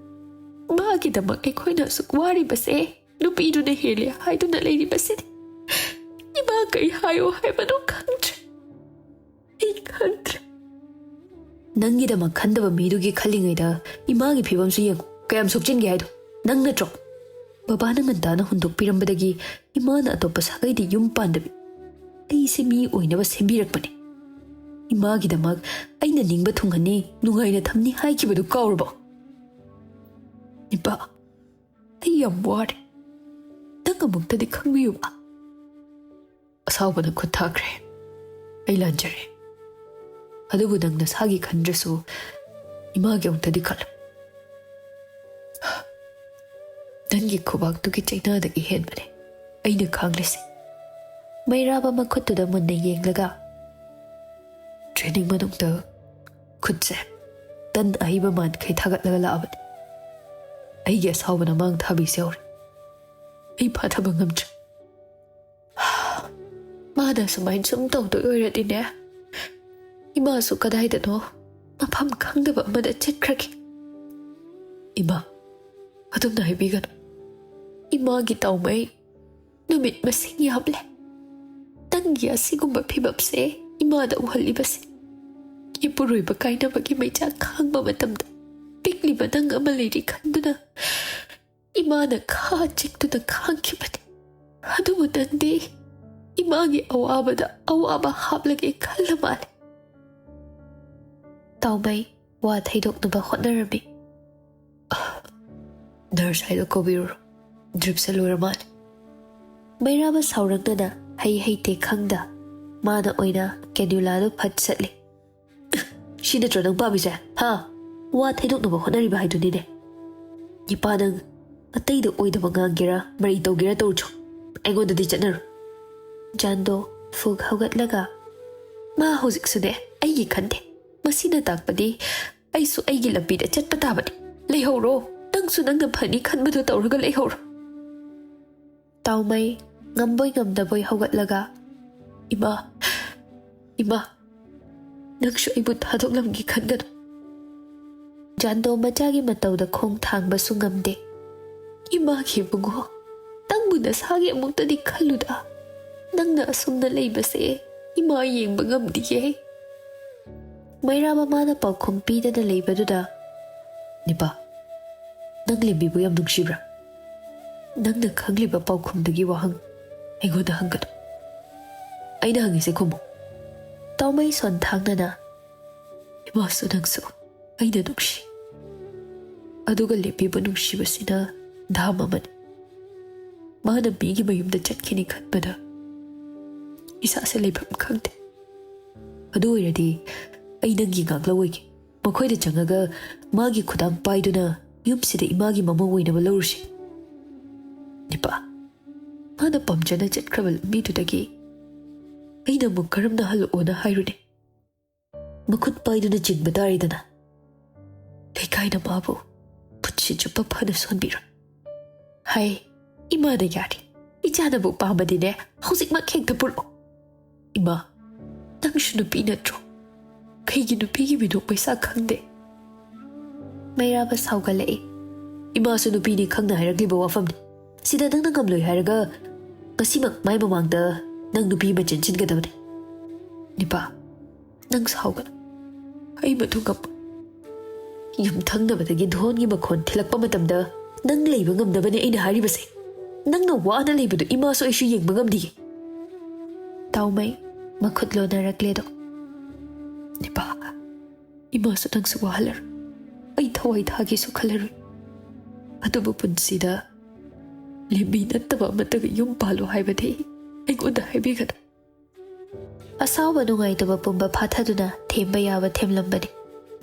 ꯃꯥꯒꯤꯗꯃꯛ ꯑꯩꯈꯣꯏꯅ ꯑꯁꯨꯛ ꯋꯥꯔꯤꯕꯁꯦ, ꯅꯨꯄꯤꯗꯨꯅ ꯍꯦꯜꯂꯦ ꯍꯥꯏꯗꯨꯅ ꯂꯩꯔꯤꯕꯁꯤꯗꯤ꯫ ꯏꯃꯥ ꯀꯩ ꯍꯥꯏꯌꯣ ꯍꯥꯏꯕꯅꯣ ꯈꯪꯗ꯭ꯔꯦ꯫ ꯑꯩ ꯈꯪꯗ꯭ꯔꯦ꯫ ꯅꯪꯒꯤꯗꯃꯛ ꯈꯟꯗꯕ ꯃꯤꯗꯨꯒꯤ ꯈꯜꯂꯤꯉꯩꯗ ꯏꯃꯥꯒꯤ ꯐꯤꯕꯝꯁꯨ ꯌꯦꯡꯉꯨ꯫ ꯀꯌꯥꯝ ꯁꯣꯛꯆꯤꯟꯒꯦ ꯍꯥꯏꯗꯣ ꯅꯪ ꯅꯠꯇ꯭ꯔꯣ? ꯕꯕꯥꯅ ꯉꯟꯇꯥꯅ ꯍꯨꯟꯗꯣꯛꯄꯤꯔꯝꯕꯗꯒꯤ ꯏꯃꯥꯅ ꯑꯇꯣꯞꯄ ꯁꯥꯒꯩꯗ ꯌꯨꯝ ꯄꯥꯟꯗꯕꯤ ꯑꯩꯁꯦ ꯃꯤ ꯑꯣꯏꯅꯕ ꯁꯦꯝꯕꯤꯔꯛꯄꯅꯦ꯫ ꯏꯃꯥꯒꯤꯗꯃꯛ ꯑꯩꯅ ꯅꯤꯡꯕ ꯊꯨꯡꯍꯟꯅꯤ, ꯅꯨꯡꯉꯥꯏꯅ ꯊꯝꯅꯤ ꯍꯥꯏꯈꯤꯕꯗꯨ ꯀꯥꯎꯔꯕꯣ? ꯏꯄꯥ, ꯑꯩ ꯌꯥꯝ ꯋꯥꯔꯦ꯫ ꯅꯪ ꯑꯃꯨꯛꯇꯗꯤ ꯈꯪꯕꯤꯌꯨꯕ꯫ ꯑꯁꯥꯎꯕꯅ ꯈꯨꯠ ꯊꯥꯈ꯭ꯔꯦ꯫ ꯑꯩ ꯂꯥꯟꯖꯔꯦ꯫ ꯑꯗꯨꯕꯨ ꯅꯪ ꯅꯁꯥꯒꯤ ꯈꯟꯗ꯭ꯔꯁꯨ ꯏꯃꯥꯒꯤ ꯑꯃꯨꯛꯇꯗꯤ ꯈꯜꯂꯨ꯫ ꯅꯪꯒꯤ ꯈꯨꯕꯥꯛꯇꯨꯒꯤ ꯆꯩꯅꯥꯗꯒꯤ ꯍꯦꯟꯕꯅꯦ ꯑꯩꯅ ꯈꯥꯡꯂꯤꯁꯦ꯫ ꯃꯩꯔꯥꯕ ꯃꯈꯨꯠꯇꯨꯗ ꯃꯨꯟꯅ ꯌꯦꯡꯂꯒ, ꯇ꯭ꯔꯦꯅꯤꯡ ꯃꯅꯨꯡꯗ ꯈꯨꯠꯁꯦ ꯇꯟ ꯑꯍꯩꯕ ꯃꯥꯟꯈꯩ ꯊꯥꯒꯠꯂꯒ ꯂꯥꯛꯑꯕꯅꯤ꯫ ꯑꯩꯒꯤ ꯑꯁꯥꯎꯕꯅ ꯃꯥꯡ ꯊꯥꯕꯤꯁꯦ ꯍꯧꯔꯦ꯫ ꯑꯩ ꯐꯥꯊꯕ ꯉꯝꯗ꯭ꯔꯦ꯫ ꯃꯥꯅ ꯁꯨꯃꯥꯏꯅ ꯁꯨꯝ ꯇꯧꯗꯣꯏ ꯑꯣꯏꯔꯗꯤꯅꯦ, ꯏꯃꯥꯁꯨ ꯀꯗꯥꯏꯗꯅꯣ ꯃꯐꯝ ꯈꯪꯗꯕ ꯑꯃꯗ ꯆꯠꯈ꯭ꯔꯒꯦ꯫ ꯏꯃꯥ, ꯑꯗꯨꯝꯅ ꯍꯥꯏꯕꯤꯒꯅꯨ꯫ ꯏꯃꯥꯒꯤ ꯇꯥꯎꯃꯩ ꯅꯨꯃꯤꯠ ꯃꯁꯤꯡ ꯌꯥꯝꯂꯦ꯫ ꯅꯪꯒꯤ ꯑꯁꯤꯒꯨꯝꯕ ꯐꯤꯕꯝꯁꯦ ꯏꯃꯥꯗ ꯎꯍꯜꯂꯤꯕꯁꯦ꯫ ꯏꯄꯨꯔꯣꯏꯕ ꯀꯥꯏꯅꯕꯒꯤ ꯃꯩꯆꯥꯛ ꯈꯥꯡꯕ ꯃꯇꯝꯗ ꯄꯤꯛꯂꯤꯕ ꯅꯪ ꯑꯃ ꯂꯩꯔꯤ ꯈꯟꯗꯨꯅ ꯏꯃꯥꯅ ꯈꯥ ꯆꯤꯛꯇꯨꯅ ꯈꯥꯡꯈꯤꯕꯅꯤ꯫ ꯑꯗꯨꯕꯨ ꯅꯪꯗꯤ ꯏꯃꯥꯒꯤ ꯑꯋꯥꯕꯗ ꯑꯋꯥꯕ ꯍꯥꯞꯂꯒꯦ ꯈꯜꯂ ꯃꯥꯜꯂꯦ꯫ ꯇꯥꯎꯃꯩ ꯋꯥ ꯊꯩꯗꯣꯛꯅꯕ ꯍꯣꯠꯅꯔꯝꯃꯤ꯫ "ꯅꯔꯁ ꯍꯥꯏꯗꯣ ꯀꯧꯕꯤꯔꯨꯔꯣ, ꯗ꯭ꯔꯤꯞꯁꯦ ꯂꯣꯏꯔ ꯃꯥꯜꯂꯦ"꯫ ꯃꯩꯔꯥꯕ ꯁꯥꯎꯔꯛꯇꯅ ꯍꯩ ꯍꯩꯇꯦ ꯈꯪꯗ ꯃꯥꯅ ꯑꯣꯏꯅ ꯀꯦꯅꯨꯂꯥꯗꯨ ꯐꯠ ꯆꯠꯂꯤ꯫ "ꯁꯤ ꯅꯠꯇ꯭ꯔꯣ ꯅꯪ ꯄꯥꯝꯃꯤꯁꯦ? ꯍꯥ? ꯋꯥ ꯊꯩꯗꯣꯛꯅꯕ ꯍꯣꯠꯅꯔꯤꯕ ꯍꯥꯏꯗꯨꯅꯤꯅꯦ꯫ ꯅꯤꯄꯥ, ꯅꯪ ꯑꯇꯩꯗ ꯑꯣꯏꯗꯕ ꯉꯥꯡꯒꯦꯔꯥ, ꯃꯔꯩ ꯇꯧꯒꯦꯔꯥ ꯇꯧꯔꯨꯆꯣ, ꯑꯩꯉꯣꯟꯗꯗꯤ ꯆꯠꯅꯔꯣ"꯫ ꯖꯥꯟꯗꯣ ꯐꯨꯛ ꯍꯧꯒꯠꯂꯒ, "ꯃꯥ ꯍꯧꯖꯤꯛꯁꯨꯅꯦ ꯑꯩꯒꯤ ꯈꯟꯗꯦ꯫ ꯃꯁꯤꯅ ꯇꯥꯛꯄꯗꯤ ꯑꯩꯁꯨ ꯑꯩꯒꯤ ꯂꯝꯕꯤꯗ ꯆꯠꯄ ꯇꯥꯕꯅꯤ꯫ ꯂꯩꯍꯧꯔꯣ, ꯅꯪꯁꯨ ꯅꯪꯅ ꯐꯅꯤ ꯈꯟꯕꯗꯨ ꯇꯧꯔꯒ ꯂꯩꯍꯧꯔꯣ"꯫ ꯇꯥꯎꯃꯩ ꯉꯝꯕꯣꯏ ꯉꯝꯗꯕꯣꯏ ꯍꯧꯒꯠꯂꯒ, "ꯏꯃꯥ, ꯏꯃꯥ, ꯅꯪꯁꯨ ꯑꯩꯕꯨ ꯊꯥꯗꯣꯛꯂꯝꯒꯦ ꯈꯟꯒꯅꯨ"꯫ ꯖꯥꯟꯗꯣ ꯃꯆꯥꯒꯤ ꯃꯇꯧꯗ ꯈꯣꯡ ꯊꯥꯡꯕꯁꯨ ꯉꯝꯗꯦ꯫ "ꯏꯃꯥꯒꯤ ꯏꯕꯨꯡꯉꯣ, ꯅꯪꯕꯨ ꯅꯁꯥꯒꯤ ꯑꯃꯨꯛꯇꯗꯤ ꯈꯜꯂꯨꯗ꯫ ꯅꯪꯅ ꯑꯁꯨꯝꯅ ꯂꯩꯕꯁꯦ ꯏꯃꯥ ꯌꯦꯡꯕ ꯉꯝꯗꯤꯌꯦ"꯫ ꯃꯩꯔꯥ ꯃꯃꯥꯅ ꯄꯥꯎꯈꯨꯝ ꯄꯤꯗꯅ ꯂꯩꯕꯗꯨꯗ, "ꯅꯤꯄꯥ, ꯅꯪ ꯂꯦꯝꯕꯤꯕꯨ ꯌꯥꯝ ꯅꯨꯡꯁꯤꯕ꯭ꯔꯥ? ꯅꯪꯅ ꯈꯪꯂꯤꯕ ꯄꯥꯎꯈꯨꯝꯗꯨꯒꯤ ꯋꯥꯍꯪ ꯑꯩꯉꯣꯟꯗ ꯍꯪꯒꯅꯨ꯫ ꯑꯩꯅ ꯍꯪꯉꯤꯁꯦ ꯈꯨꯝꯃꯨ"꯫ ꯇꯥꯎꯃꯩ ꯁꯣꯟꯊꯥꯡꯅꯅ, "ꯏꯃꯥꯁꯨ ꯅꯪꯁꯨ ꯑꯩꯅ ꯅꯨꯡꯁꯤ꯫ ꯑꯗꯨꯒ ꯂꯦꯝꯕꯤꯕꯨ ꯅꯨꯡꯁꯤꯕꯁꯤꯅ ꯙꯥꯝ ꯑꯃꯅꯤ꯫ ꯃꯥꯅ ꯃꯤꯒꯤ ꯃꯌꯨꯝꯗ ꯆꯠꯈꯤꯅꯤ ꯈꯟꯕꯗ ꯏꯁꯥꯁꯦ ꯂꯩꯐꯝ ꯈꯪꯗꯦ꯫ ꯑꯗꯨ ꯑꯣꯏꯔꯗꯤ ꯑꯩ ꯅꯪꯒꯤ ꯉꯥꯛꯂꯧ ꯑꯣꯏꯒꯦ꯫ ꯃꯈꯣꯏꯗ ꯆꯪꯉꯒ ꯃꯥꯒꯤ ꯈꯨꯗꯥꯡ ꯄꯥꯏꯗꯨꯅ ꯌꯨꯝꯁꯤꯗ ꯏꯃꯥꯒꯤ ꯃꯃꯧ ꯑꯣꯏꯅꯕ ꯂꯧꯔꯨꯁꯤ꯫ ꯅꯤꯄꯥ, ꯃꯥꯅ ꯄꯥꯝꯖꯅ ꯆꯠꯈ꯭ꯔꯕ ꯂꯝꯕꯤꯗꯨꯗꯒꯤ ꯑꯩꯅ ꯑꯃꯨꯛ ꯀꯔꯝꯅ ꯍꯜꯂꯛꯑꯣꯅ ꯍꯥꯏꯔꯨꯅꯤ? ꯃꯈꯨꯠ ꯄꯥꯏꯗꯨꯅ ꯆꯤꯡꯕ ꯇꯥꯔꯦꯗꯅ꯫ ꯂꯩꯀꯥꯏꯅ ꯃꯥꯕꯨ ꯄꯨꯟꯁꯤ ꯆꯨꯞꯄ ꯐꯅ ꯁꯣꯟꯕꯤꯔꯣꯏ"꯫ "ꯍꯥꯏ, ꯏꯃꯥꯅ ꯌꯥꯔꯤ꯫ ꯏꯆꯥꯅꯕꯨ ꯄꯥꯝꯕꯗꯤꯅꯦ, ꯍꯧꯖꯤꯛꯃꯛ ꯍꯦꯛꯇ ꯄꯨꯔꯛꯑꯣ"꯫ "ꯏꯃꯥ, ꯅꯪꯁꯨ ꯅꯨꯄꯤ ꯅꯠꯇ꯭ꯔꯣ? ꯀꯩꯒꯤ ꯅꯨꯄꯤꯒꯤ ꯃꯤꯅꯣꯛ ꯃꯩꯁꯥ ꯈꯪꯗꯦ?" ꯃꯩꯔꯥꯕ ꯁꯥꯎꯒꯠꯂꯛꯏ꯫ "ꯏꯃꯥꯁꯨ ꯅꯨꯄꯤꯅꯤ ꯈꯪꯅ ꯍꯥꯏꯔꯛꯂꯤꯕ ꯋꯥꯐꯝꯅꯤ꯫ ꯁꯤꯗ ꯅꯪꯅ ꯉꯝꯂꯣꯏ ꯍꯥꯏꯔꯒ ꯉꯁꯤꯃꯛ ꯃꯥꯏ ꯃꯃꯥꯡꯗ ꯅꯪ ꯅꯨꯄꯤ ꯑꯃ ꯆꯦꯟꯁꯤꯟꯒꯗꯕꯅꯤ꯫ ꯅꯤꯄꯥ, ꯅꯪ ꯁꯥꯎꯒꯅꯨ꯫ ꯑꯩ ꯃꯗꯨ ꯉꯝꯃꯣꯏ꯫ ꯌꯨꯝꯊꯪꯅꯕꯗꯒꯤ ꯙꯣꯟꯒꯤ ꯃꯈꯣꯟ ꯊꯤꯜꯂꯛꯄ ꯃꯇꯝꯗ ꯅꯪ ꯂꯩꯕ ꯉꯝꯅꯕꯅꯦ ꯑꯩꯅ ꯍꯥꯏꯔꯤꯕꯁꯦ꯫ ꯅꯪꯅ ꯋꯥꯅ ꯂꯩꯕꯗꯨ ꯏꯃꯥꯁꯨ ꯑꯩꯁꯨ ꯌꯦꯡꯕ ꯉꯝꯗꯤꯌꯦ"꯫ ꯇꯥꯎꯃꯩ ꯃꯈꯨꯠ ꯂꯣꯟꯅꯔꯛꯂꯦꯗꯣ꯫ "ꯅꯤꯄꯥ, ꯏꯃꯥꯁꯨ ꯅꯪꯁꯨ ꯋꯥꯍꯜꯂꯔꯣꯏ꯫ ꯑꯩ ꯊꯋꯥꯏ ꯊꯥꯒꯦꯁꯨ ꯈꯜꯂꯔꯣꯏ꯫ ꯑꯗꯨꯕꯨ ꯄꯨꯟꯁꯤꯗ ꯂꯦꯝꯕꯤ ꯅꯠꯇꯕ ꯑꯃꯠꯇꯒ ꯌꯨꯝ ꯄꯥꯜꯂꯨ ꯍꯥꯏꯕꯗꯤ ꯑꯩꯉꯣꯟꯗ ꯍꯥꯏꯕꯤꯒꯅꯨ꯫" ꯑꯁꯥꯎꯕ ꯅꯨꯡꯉꯥꯏꯇꯕ ꯄꯨꯝꯕ ꯐꯥꯊꯗꯨꯅ ꯊꯦꯝꯕ ꯌꯥꯕ ꯊꯦꯝꯂꯝꯕꯅꯤ꯫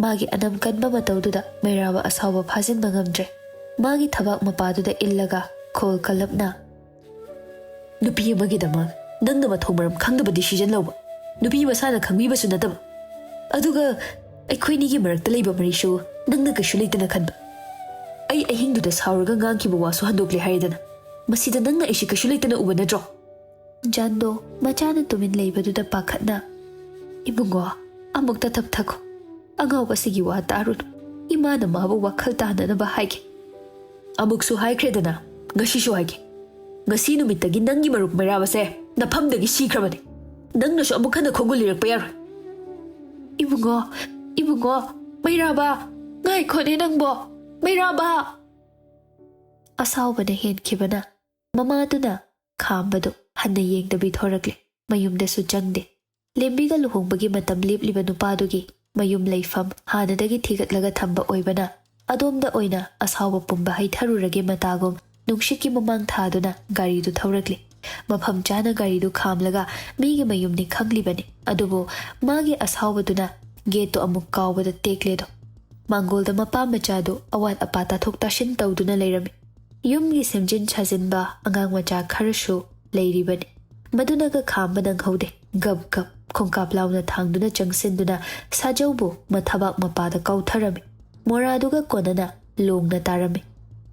ꯃꯥꯒꯤ ꯑꯅꯝ ꯀꯟꯕ ꯃꯇꯧꯗꯨꯗ ꯃꯩꯔꯥꯕ ꯑꯁꯥꯎꯕ ꯐꯥꯖꯤꯟꯕ ꯉꯝꯗ꯭ꯔꯦ꯫ ꯃꯥꯒꯤ ꯊꯕꯥꯛ ꯃꯄꯥꯗꯨꯗ ꯏꯜꯂꯒ ꯈꯣꯜ ꯀꯜꯂꯞꯅ, "ꯅꯨꯄꯤ ꯑꯃꯒꯤꯗꯃꯛ ꯅꯪꯅ ꯃꯊꯣꯡ ꯃꯔꯝ ꯈꯪꯗꯕ decision ꯂꯧꯕ, ꯅꯨꯄꯤ ꯃꯁꯥꯅ ꯈꯪꯕꯤꯕꯁꯨ ꯅꯠꯇꯕ, ꯑꯗꯨꯒ ꯑꯩꯈꯣꯏꯅꯤꯒꯤ ꯃꯔꯛꯇ ꯂꯩꯕ ꯃꯔꯤꯁꯨ ꯅꯪꯅ ꯀꯩꯁꯨ ꯂꯩꯇꯅ ꯈꯟꯕ, ꯑꯩ ꯑꯍꯤꯡꯗꯨꯗ ꯁꯥꯎꯔꯒ ꯉꯥꯡꯈꯤꯕ ꯋꯥꯁꯨ ꯍꯟꯗꯣꯛꯂꯦ ꯍꯥꯏꯔꯦꯗꯅ, ꯃꯁꯤꯗ ꯅꯪꯅ ꯑꯩꯁꯤ ꯀꯩꯁꯨ ꯂꯩꯇꯅ ꯎꯕ ꯅꯠꯇ꯭ꯔꯣ?" ꯖꯥꯟꯗꯣ ꯃꯆꯥꯅ ꯇꯨꯃꯤꯟ ꯂꯩꯕꯗꯨꯗ ꯄꯥꯈꯠꯅ, "ꯏꯕꯨꯡꯉꯣ, ꯑꯃꯨꯛꯇ ꯇꯞꯊꯈꯣ꯫ ꯑꯉꯥꯎꯕꯁꯤꯒꯤ ꯋꯥ ꯇꯥꯔꯨꯅꯨ꯫ ꯏꯃꯥꯅ ꯃꯥꯕꯨ ꯋꯥꯈꯜ ꯇꯥꯅꯅꯕ ꯍꯥꯏꯒꯦ꯫" "ꯑꯃꯨꯛꯁꯨ ꯍꯥꯏꯈ꯭ꯔꯦꯗꯅ, ꯉꯁꯤꯁꯨ ꯍꯥꯏꯒꯦ꯫ ꯉꯁꯤ ꯅꯨꯃꯤꯠꯇꯒꯤ ꯅꯪꯒꯤ ꯃꯔꯨꯞ ꯃꯩꯔꯥꯕꯁꯦ ꯅꯐꯝꯗꯒꯤ ꯁꯤꯈ꯭ꯔꯕꯅꯦ꯫ ꯅꯪꯅꯁꯨ ꯑꯃꯨꯛ ꯍꯟꯅ ꯈꯣꯡꯒꯨꯜ ꯂꯤꯔꯛꯄ ꯌꯥꯔꯣꯏ꯫" "ꯏꯕꯨꯡꯉꯣ, ꯏꯕꯨꯡꯉꯣ, ꯃꯩꯔꯥꯕ, ꯉꯥꯏꯈꯣꯅꯦ ꯅꯪꯕꯣ, ꯃꯩꯔꯥꯕ!" ꯑꯁꯥꯎꯕꯅ ꯍꯦꯟꯈꯤꯕꯅ ꯃꯃꯥꯗꯨꯅ ꯈꯥꯝꯕꯗꯨ ꯍꯟꯅ ꯌꯦꯡꯗꯕꯤ ꯊꯣꯔꯛꯂꯦ꯫ ꯃꯌꯨꯝꯗꯁꯨ ꯆꯪꯗꯦ꯫ ꯂꯦꯝꯕꯤꯒ ꯂꯨꯍꯣꯡꯕꯒꯤ ꯃꯇꯝ ꯂꯦꯞꯂꯤꯕ ꯅꯨꯄꯥꯗꯨꯒꯤ ꯃꯌꯨꯝ ꯂꯩꯐꯝ ꯍꯥꯟꯅꯗꯒꯤ ꯊꯤꯒꯠꯂꯒ ꯊꯝꯕ ꯑꯣꯏꯕꯅ, ꯑꯗꯣꯝꯗ ꯑꯣꯏꯅ ꯑꯁꯥꯎꯕ ꯄꯨꯝꯕ ꯍꯩꯊꯔꯨꯔꯒꯦ ꯃꯇꯥꯒꯨꯝ ꯅꯨꯡꯁꯤꯠꯀꯤ ꯃꯃꯥꯡ ꯊꯥꯗꯨꯅ ꯒꯥꯔꯤꯗꯨ ꯊꯧꯔꯛꯂꯤ꯫ ꯃꯐꯝ ꯆꯥꯅ ꯒꯥꯔꯤꯗꯨ ꯈꯥꯝꯂꯒ ꯃꯤꯒꯤ ꯃꯌꯨꯝꯅꯤ ꯈꯪꯂꯤꯕꯅꯤ, ꯑꯗꯨꯕꯨ ꯃꯥꯒꯤ ꯑꯁꯥꯎꯕꯗꯨꯅ ꯒꯦꯠꯇꯨ ꯑꯃꯨꯛ ꯀꯥꯎꯕꯗ ꯇꯦꯛꯂꯦꯗꯣ꯫ ꯃꯥꯡꯒꯣꯜꯗ ꯃꯄꯥ ꯃꯆꯥꯗꯨ ꯑꯋꯥꯠ ꯑꯄꯥ ꯇꯥꯊꯣꯛ ꯇꯥꯁꯤꯟ ꯇꯧꯗꯨꯅ ꯂꯩꯔꯝꯃꯤ꯫ ꯌꯨꯝꯒꯤ ꯁꯦꯝꯖꯤꯟ ꯁꯥꯖꯤꯟꯕ ꯑꯉꯥꯡ ꯃꯆꯥ ꯈꯔꯁꯨ ꯂꯩꯔꯤꯕꯅꯤ꯫ ꯃꯗꯨꯅꯒ ꯈꯥꯝꯕ ꯅꯪꯍꯧꯗꯦ꯫ ꯒꯞ ꯒꯞ ꯈꯣꯡꯀꯥꯞ ꯂꯥꯎꯅ ꯊꯥꯡꯗꯨꯅ ꯆꯪꯁꯤꯟꯗꯨꯅ ꯁꯥꯖꯧꯕꯨ ꯃꯊꯕꯥꯛ ꯃꯄꯥꯗ ꯀꯥꯎꯊꯔꯝꯃꯤ꯫ ꯃꯣꯔꯥꯗꯨꯒ ꯀꯣꯟꯅꯅ ꯂꯣꯡꯅ ꯇꯥꯔꯝꯃꯤ꯫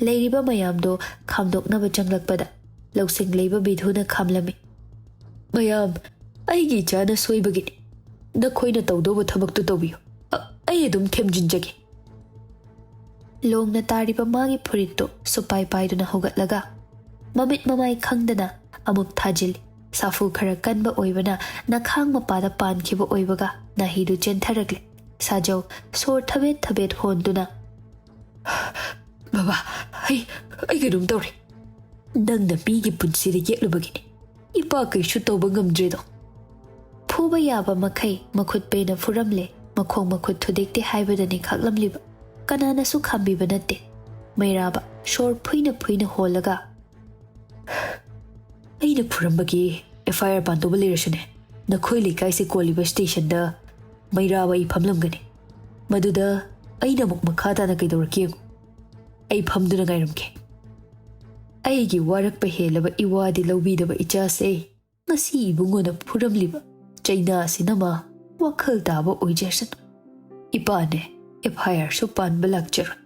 ꯂꯩꯔꯤꯕ ꯃꯌꯥꯝꯗꯣ ꯈꯥꯝꯗꯣꯛꯅꯕ ꯆꯪꯂꯛꯄꯗ ꯂꯧꯁꯤꯡ ꯂꯩꯕ ꯕꯤꯙꯨꯅ ꯈꯥꯝꯂꯝꯃꯤ꯫ "ꯃꯌꯥꯝ, ꯑꯩꯒꯤ ꯏꯆꯥꯅ ꯁꯣꯏꯕꯒꯤꯅꯤ꯫ ꯅꯈꯣꯏꯅ ꯇꯧꯗꯧꯕ ꯊꯕꯛꯇꯨ ꯇꯧꯕꯤꯌꯨ꯫ ꯑ-, ꯑꯩ ꯑꯗꯨꯝ ꯊꯦꯝꯖꯤꯟꯖꯒꯦ꯫" ꯂꯣꯡꯅ ꯇꯥꯔꯤꯕ ꯃꯥꯒꯤ ꯐꯨꯔꯤꯠꯇꯨ ꯁꯨꯄꯥꯏ ꯄꯥꯏꯗꯨꯅ ꯍꯧꯒꯠꯂꯒ ꯃꯃꯤꯠ ꯃꯃꯥꯏ ꯈꯪꯗꯅ ꯑꯃꯨꯛ ꯊꯥꯖꯤꯜꯂꯤ꯫ ꯁꯥꯐꯨ ꯈꯔ ꯀꯟꯕ ꯑꯣꯏꯕꯅ ꯅꯈꯥꯡ ꯃꯄꯥꯗ ꯄꯥꯟꯈꯤꯕ ꯑꯣꯏꯕꯒ ꯅꯥꯍꯤꯗꯨ ꯆꯦꯟꯊꯔꯛꯂꯦ꯫ ꯁꯥꯖꯧ ꯁꯣꯔ ꯊꯕꯦꯠ ꯊꯕꯦꯠ ꯍꯣꯟꯗꯨꯅ, "ꯕꯕꯥ, ꯑꯩ, ꯑꯩ ꯀꯩꯅꯣꯝ ꯇꯧꯔꯦ꯫ ꯅꯪꯅ ꯃꯤꯒꯤ ꯄꯨꯟꯁꯤꯗ ꯌꯦꯛꯂꯨꯕꯒꯤꯅꯤ꯫ ꯏꯄꯥ ꯀꯩꯁꯨ ꯇꯧꯕ ꯉꯝꯗ꯭ꯔꯦꯗꯣ꯫ ꯐꯨꯕ ꯌꯥꯕ ꯃꯈꯩ ꯃꯈꯨꯠ ꯄꯦꯟꯅ ꯐꯨꯔꯝꯂꯦ꯫ ꯃꯈꯣꯡ ꯃꯈꯨꯠ ꯊꯨꯗꯦꯛꯇꯦ ꯍꯥꯏꯕꯗꯅꯤ ꯈꯥꯛꯂꯝꯂꯤꯕ꯫ ꯀꯅꯥꯅꯁꯨ ꯈꯥꯝꯕꯤꯕ ꯅꯠꯇꯦ꯫ ꯃꯩꯔꯥꯕ ꯁꯣꯔ ꯐꯨꯏꯅ ꯐꯨꯏꯅ ꯍꯣꯜꯂꯒ, "ꯑꯩꯅ ꯐꯨꯔꯝꯕꯒꯤ ꯑꯦꯐ ꯑꯥꯏ ꯑꯥꯔ ꯄꯥꯟꯗꯧꯕ ꯂꯩꯔꯁꯨꯅꯦ, ꯅꯈꯣꯏ ꯂꯩꯀꯥꯏꯁꯦ ꯀꯣꯜꯂꯤꯕ ꯁ꯭ꯇꯦꯁꯟꯗ ꯃꯩꯔꯥꯕ ꯑꯩ ꯐꯝꯂꯝꯒꯅꯤ꯫ ꯃꯗꯨꯗ ꯑꯩꯅ ꯑꯃꯨꯛ ꯃꯈꯥ ꯇꯥꯅ ꯀꯩꯗꯧꯔꯛꯀꯦ ꯌꯦꯡꯉꯨ꯫ ꯑꯩ ꯐꯝꯗꯨꯅ ꯉꯥꯏꯔꯝꯒꯦ꯫" ꯑꯩꯒꯤ ꯋꯥꯔꯛꯄ ꯍꯦꯜꯂꯕ ꯏꯋꯥꯗꯤ ꯂꯧꯕꯤꯗꯕ ꯏꯆꯥꯁꯦ ꯉꯁꯤ ꯏꯕꯨꯡꯉꯣꯅ ꯐꯨꯔꯝꯂꯤꯕ ꯆꯩꯅꯥꯁꯤꯅ ꯃꯥ ꯋꯥꯈꯜ ꯇꯥꯕ ꯑꯣꯏꯖꯁꯅꯨ꯫ ꯏꯄꯥꯅꯦ, ꯑꯦꯐ ꯑꯥꯏ ꯑꯥꯔꯁꯨ ꯄꯥꯟꯕ ꯂꯥꯛꯆꯔꯣꯏ꯫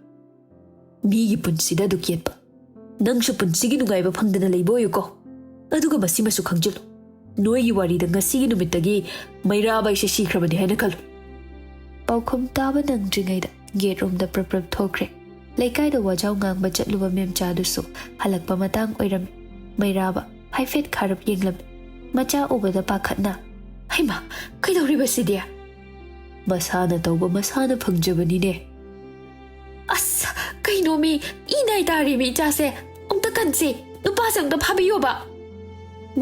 ꯃꯤꯒꯤ ꯄꯨꯟꯁꯤꯗ ꯑꯗꯨ ꯌꯦꯠꯄ꯫ ꯅꯪꯁꯨ ꯄꯨꯟꯁꯤꯒꯤ ꯅꯨꯡꯉꯥꯏꯕ ꯐꯪꯗꯅ ꯂꯩꯕ ꯑꯣꯏꯌꯨꯀꯣ꯫ ꯑꯗꯨꯒ ꯃꯁꯤꯃꯁꯨ ꯈꯪꯖꯤꯜꯂꯨ, ꯅꯣꯏꯒꯤ ꯋꯥꯔꯤꯗ ꯉꯁꯤꯒꯤ ꯅꯨꯃꯤꯠꯇꯒꯤ ꯃꯩꯔꯥꯕ ꯑꯩꯁꯦ ꯁꯤꯈ꯭ꯔꯕꯅꯤ ꯍꯥꯏꯅ ꯈꯜꯂꯨ꯫ ꯄꯥꯎꯈꯨꯝ ꯇꯥꯕ ꯅꯪꯗ꯭ꯔꯤꯉꯩꯗ ꯒꯦꯠ ꯔꯣꯝꯗ ꯄ꯭ꯔꯞ ꯄ꯭ꯔꯞ ꯊꯣꯛꯈ꯭ꯔꯦ꯫ ꯂꯩꯀꯥꯏꯗ ꯋꯥꯖꯥꯎ ꯉꯥꯡꯕ ꯆꯠꯂꯨꯕ ꯃꯦꯝꯆꯥꯗꯨꯁꯨ ꯍꯜꯂꯛꯄ ꯃꯇꯥꯡ ꯑꯣꯏꯔꯝꯃꯤ꯫ ꯃꯩꯔꯥꯕ ꯍꯥꯏꯐꯦꯠ ꯈꯥꯔꯞ ꯌꯦꯡꯂꯝꯃꯤ꯫ ꯃꯆꯥ ꯎꯕꯗ ꯄꯥꯈꯠꯅ, "ꯍꯩꯃꯥ, ꯀꯩꯗꯧꯔꯤꯕ ꯁꯤꯗꯤ?" "ꯃꯁꯥꯅ ꯇꯧꯕ ꯃꯁꯥꯅ ꯐꯪꯖꯕꯅꯤꯅꯦ꯫" "ꯑꯁ, ꯀꯩꯅꯣꯃꯤ, ꯏ ꯅꯥꯏ ꯇꯥꯔꯦꯃꯤ ꯏꯆꯥꯁꯦ꯫ ꯑꯝꯇ ꯀꯟꯁꯦ, ꯅꯨꯄꯥꯁꯦ ꯑꯝꯇ ꯐꯥꯕꯤꯌꯣꯕ꯫"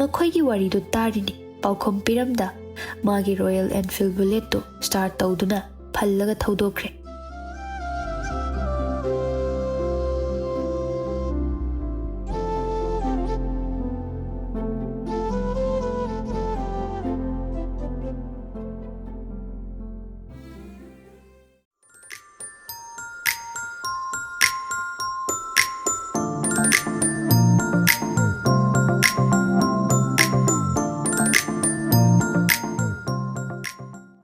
ꯃꯈꯣꯏꯒꯤ ꯋꯥꯔꯤꯗꯨ ꯇꯥꯔꯤꯅꯤ꯫ ꯄꯥꯎꯈꯨꯝ ꯄꯤꯔꯝꯗ ꯃꯥꯒꯤ ꯔꯣꯌꯦꯜ ꯑꯦꯟꯐꯤꯜ ꯕꯨꯂꯦꯠꯇꯨ ꯁ꯭ꯇꯥꯔꯠ ꯇꯧꯗꯨꯅ ꯐꯜꯂꯒ ꯊꯧꯗꯣꯛꯈ꯭ꯔꯦ꯫